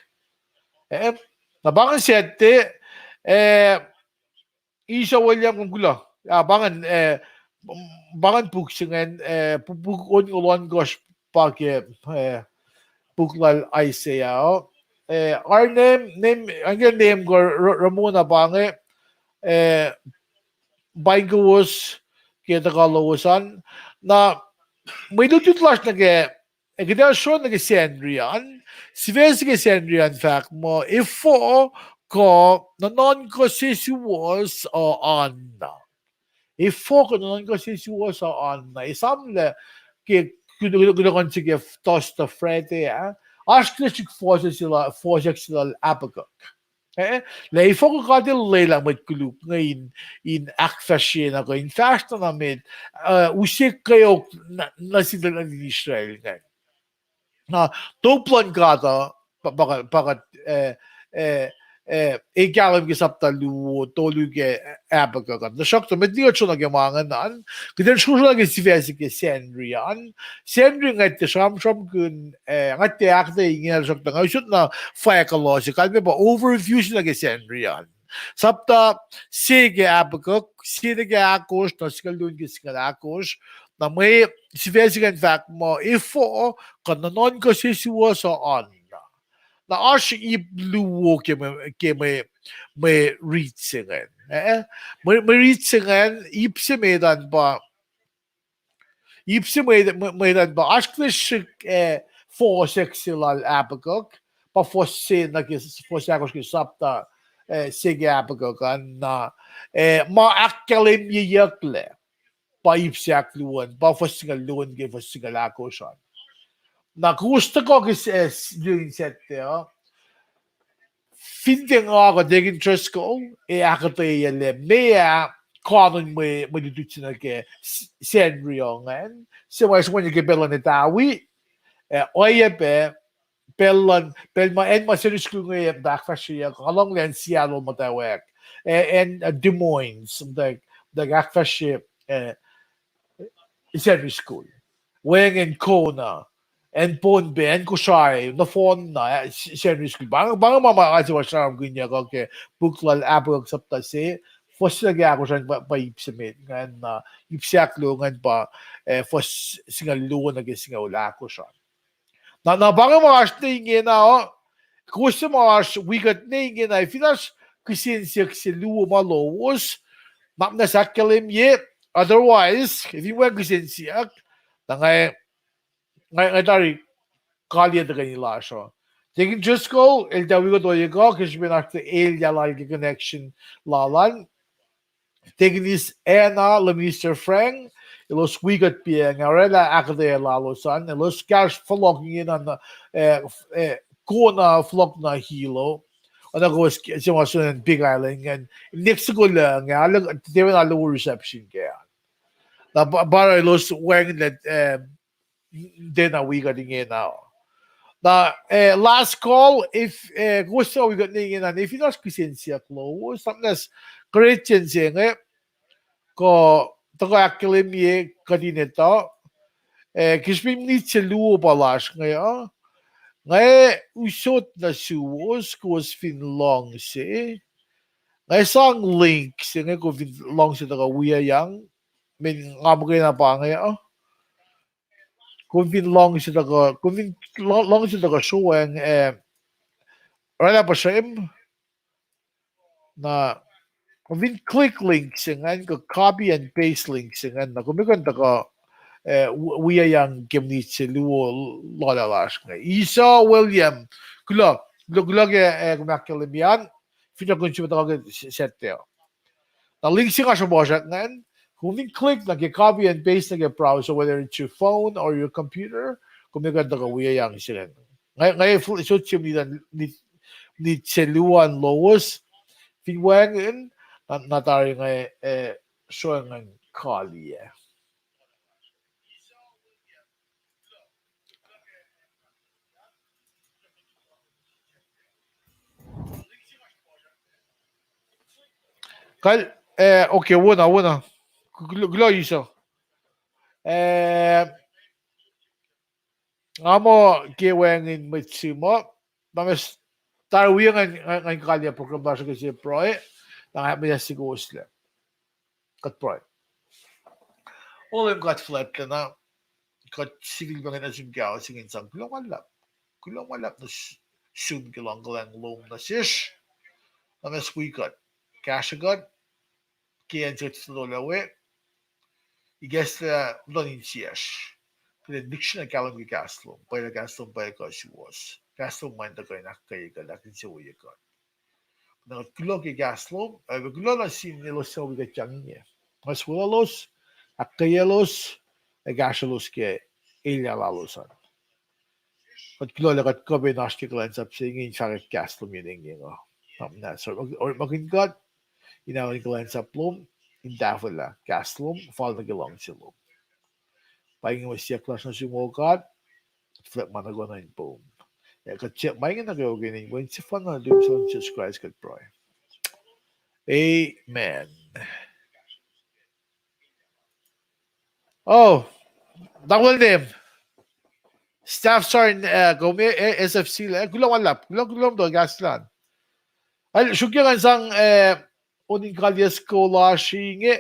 Eh, na pa ingacn Saturday, eh, Isa William, kom kuloh. Ah, pa ingacn, eh, pa ingacn puk se ingacn, eh, pu-, puk onngoul ohnkohsr pa ke, eh, puk lal Isaiah, oh. Eh, our name, name, ange name ko R-, Ramona pa inge, eh, paing kowos ke tuhkuh lowos an. Na, mwe lutlut lasr nuh ke, eh, kuht ac sro nuh ke Sacnri an, sifac se ke Sacnri an fahk muh, efuh kuh nuhnuhnkuh sesuwohs uh oanna. Efuh kuh nuhnuhnkuh sesuwohs uh oanna. Esamlah ke kunohkohn se ke Thursday, Friday ah, oasr kuht srihk fohsack se lal, fohsack se lal Habakkuk. Eh, lah efuh kuh God El lwelah mwet koluk inge in, in ahkfahsrye na kuh in fahsr na met, uh, use kweok nuh, nuh sin tuhlihk nuhtin Israel ingacn. Na, top luhn God uh, pa, pa, pa kuht, eh, eh, eh, e kahlwem ke sapta luo, tolu ke Habakkuk an. Tuhsruhktuh, met liki kuht sro nuh ke ma ingacn an, kuht in srosro nuh ke sifac se ke Sacnri an. Sacnri nga tiac sramsramkihn, eh, nga tiac ahkuhtweyac ingena, tuhsruhktuh nga usot na fahk kuloh se, kalmac pa overview se nuh ke Sacnri an. Sapta se ke Habakkuk, sie nuh ke ahkosr, na singucul luo ke singucul ahkosr, na mwe sifac se ingacn fahk muh, efuh kuh nuhnuhnkuh sesuwohs uh oanna. Na oasr ip luo ke mwe, ke mwe, mwe rit se ingacn. Eh? Mwe, mwe rit se ingacn, ip se met an pa, ip se mwe, mwe, met an pa, oasr kuht srihk, eh, fohsack se lal Habakkuk, pa fuhs se nuh ke, fuhs ahkosr ke sapta, eh, se ke Habakkuk an, na, eh, ma ahkkahlwemyeyucklac pa ip se ahkluo an, pa fuhs singucul luo ke fuhs singucul ahkosr an. Na kowos tuhkuh ke, eh, s-, during Saturday uh, fin tiac nga kuh Deacon Driscoll, ac ahkuhtweyac lah meac kanon mwe, mwe lutlut se nuh ke s-, Sacnri uh ingacn, se ma sruhmuhn ke pacl luhn Etawi, eh, oacyacpac, pacl luhn, pacl ma, acn ma Sacnri School inge muhta ahkfahsryeyuck, nga lohng lah acn Seattle muhtwacwacack, eh, acn, eh, Des Moines, muhta, muhta ahkfahsrye, eh, Sacnri School. Wacngihn Kona, acn Pohnpei, acn Kosrae, nohfohn na, eh, Sacnri School. Pa, pa inge ma ma nga se ma sramsramkihnyuck uh ke puk lal Habakkuk sapta se, fuhs se nuh ke ahkosr an pa, pa ip se met ingacn na, ip se ahkluo ingacn pa, eh, fuhs singucul luo nuh ke singucul ahkosr an. Na, na pa inge ma oasr ne ingena uh, kowos se ma oasr wi kuht ne ingena, fin oasr kihsen siyuck se luo ma lowos, na muhnahs ahkkahlwemye, otherwise, fin wacngihn kihsen siyuck, na nga, nga, nga tari kaliyac tuhkweni lasr uh. Deacon Driscoll, eltahl wi kuht ohiyac kuh, ke srihpen oasr elyah lal ke connection lal an. Deaconess Anna, Minister Frank, elos wi kuht pa inge, oraclah ahkuhtweyac lalos an, elos kahsruh fohlohk ingena, eh, eh, Kona fohlohk na Hilo. Oacna kowos ke, se ma sun acn Big Island ingacn, next soko lah inge, tiac na low reception kac an. Na pa, pa elos wacngihnlac, eh, tiacna wi kuht ingena. Na, eh, last call, if, eh, kowos suc wi kuht ne ingena, if in oasr kihsen siyuck lowos, na muhnahs kuhretyen se inge, kuh tuhkuh ahkkahlwemye kuht in etuh, eh, ke srihpen minit se luo pa lasr inge uh, nga usot nuh suwos, kowos fin luhngse, nga sang link se inge, kom fin luhngse tuhkuh wiyucyang, men nga muhkwena pa inge uh. Kom fin luhngse tuhkuh, kom fin lu-, luhngse tuhkuh sroacng, eh, oraclah puhsrem. Na, kom fin click link se ingacn, kuh copy and paste link se ingacn, na kom kuh in tuhkuh, eh, wi-, wiyucyang ke minit se luo lal lasr inge. Isa William, kuloh, kuloh, kuloh ke, eh, kom ahkkahlwemye an, fin kuht in sifilpac tuhkuh ke Saturday. Na link se nga sruhmuhsrak ingacn, kom fin click nuh ke copy and paste nuh ke browser, whether it's your phone or your computer, kom kuh in tuhkuh wiyucyang se ingacn. Nga, nga fl-, sot se minit, minit se luo an lowos, fin wacngihn, na, na tari nga, eh, sroacng kaliyac. Kal, eh, okay, wona, wona. Kulo, kulo iso. Eh, nga muh ke wacngihn mwet se muh, na mes, tari wi ngan, ngan, ngan kalya program lasr ke se pruhe, na nga mwet se kowoslac. Kuht pruhe. O Leum God fuhlwactlacna, kuht sifilpac nuh sum ke ao se inge in sang kuloh ma luhlahp. Kuloh ma luhlahp nuh s-, sum ke luhngkuhlwacng lom nuh sesr. Na mes wi kuht. Kahsruh kuht, ke acn se kuht fototo lah we, ikacslah muhtuhn insiyacsr. Kuht in lihksreni kahlwem ke kahs lom, pwacye lah kahs lom pwacye kuh suwohs. Kahs lom ma in tuhkuh in ahkkweye kuht, ahkinsewowoye kuht. Na kuht kuloh ke kahs lom, ac kuloh nuh sin elos suc wi kuht yang inge. Mas welulos, ahkkweyaclos, ac kahsrwelos ke elyah lalos an. Kuht kuloh lah kuht kuh pac in oasr ke kuhlwacnsap se inge in fahkwack kahs lom yen inge uh. Orekmakihn kuht in alu in kuhlwacnsap lom, in tahfwelah kahs lom, fal nuh ke luhngse lom. Pa inge mwe siyuck lasr nuh sum O God, fuhlwact ma nuh kwewa in poum. Ac kuht siyuck ma inge nuh kwewa ke inen Wen sefanna nuhtum, Jisus Kraist kuht pruhe. Amen. Oh, double name. Staff Sergeant, eh, kom, eh, S F C lah, eh, kuloh ma luhlahp, kuloh, kuloh ma luhlahp kahs lom an. Al, sruokyac ngan sang, eh, on in kalyac soko lasr inge.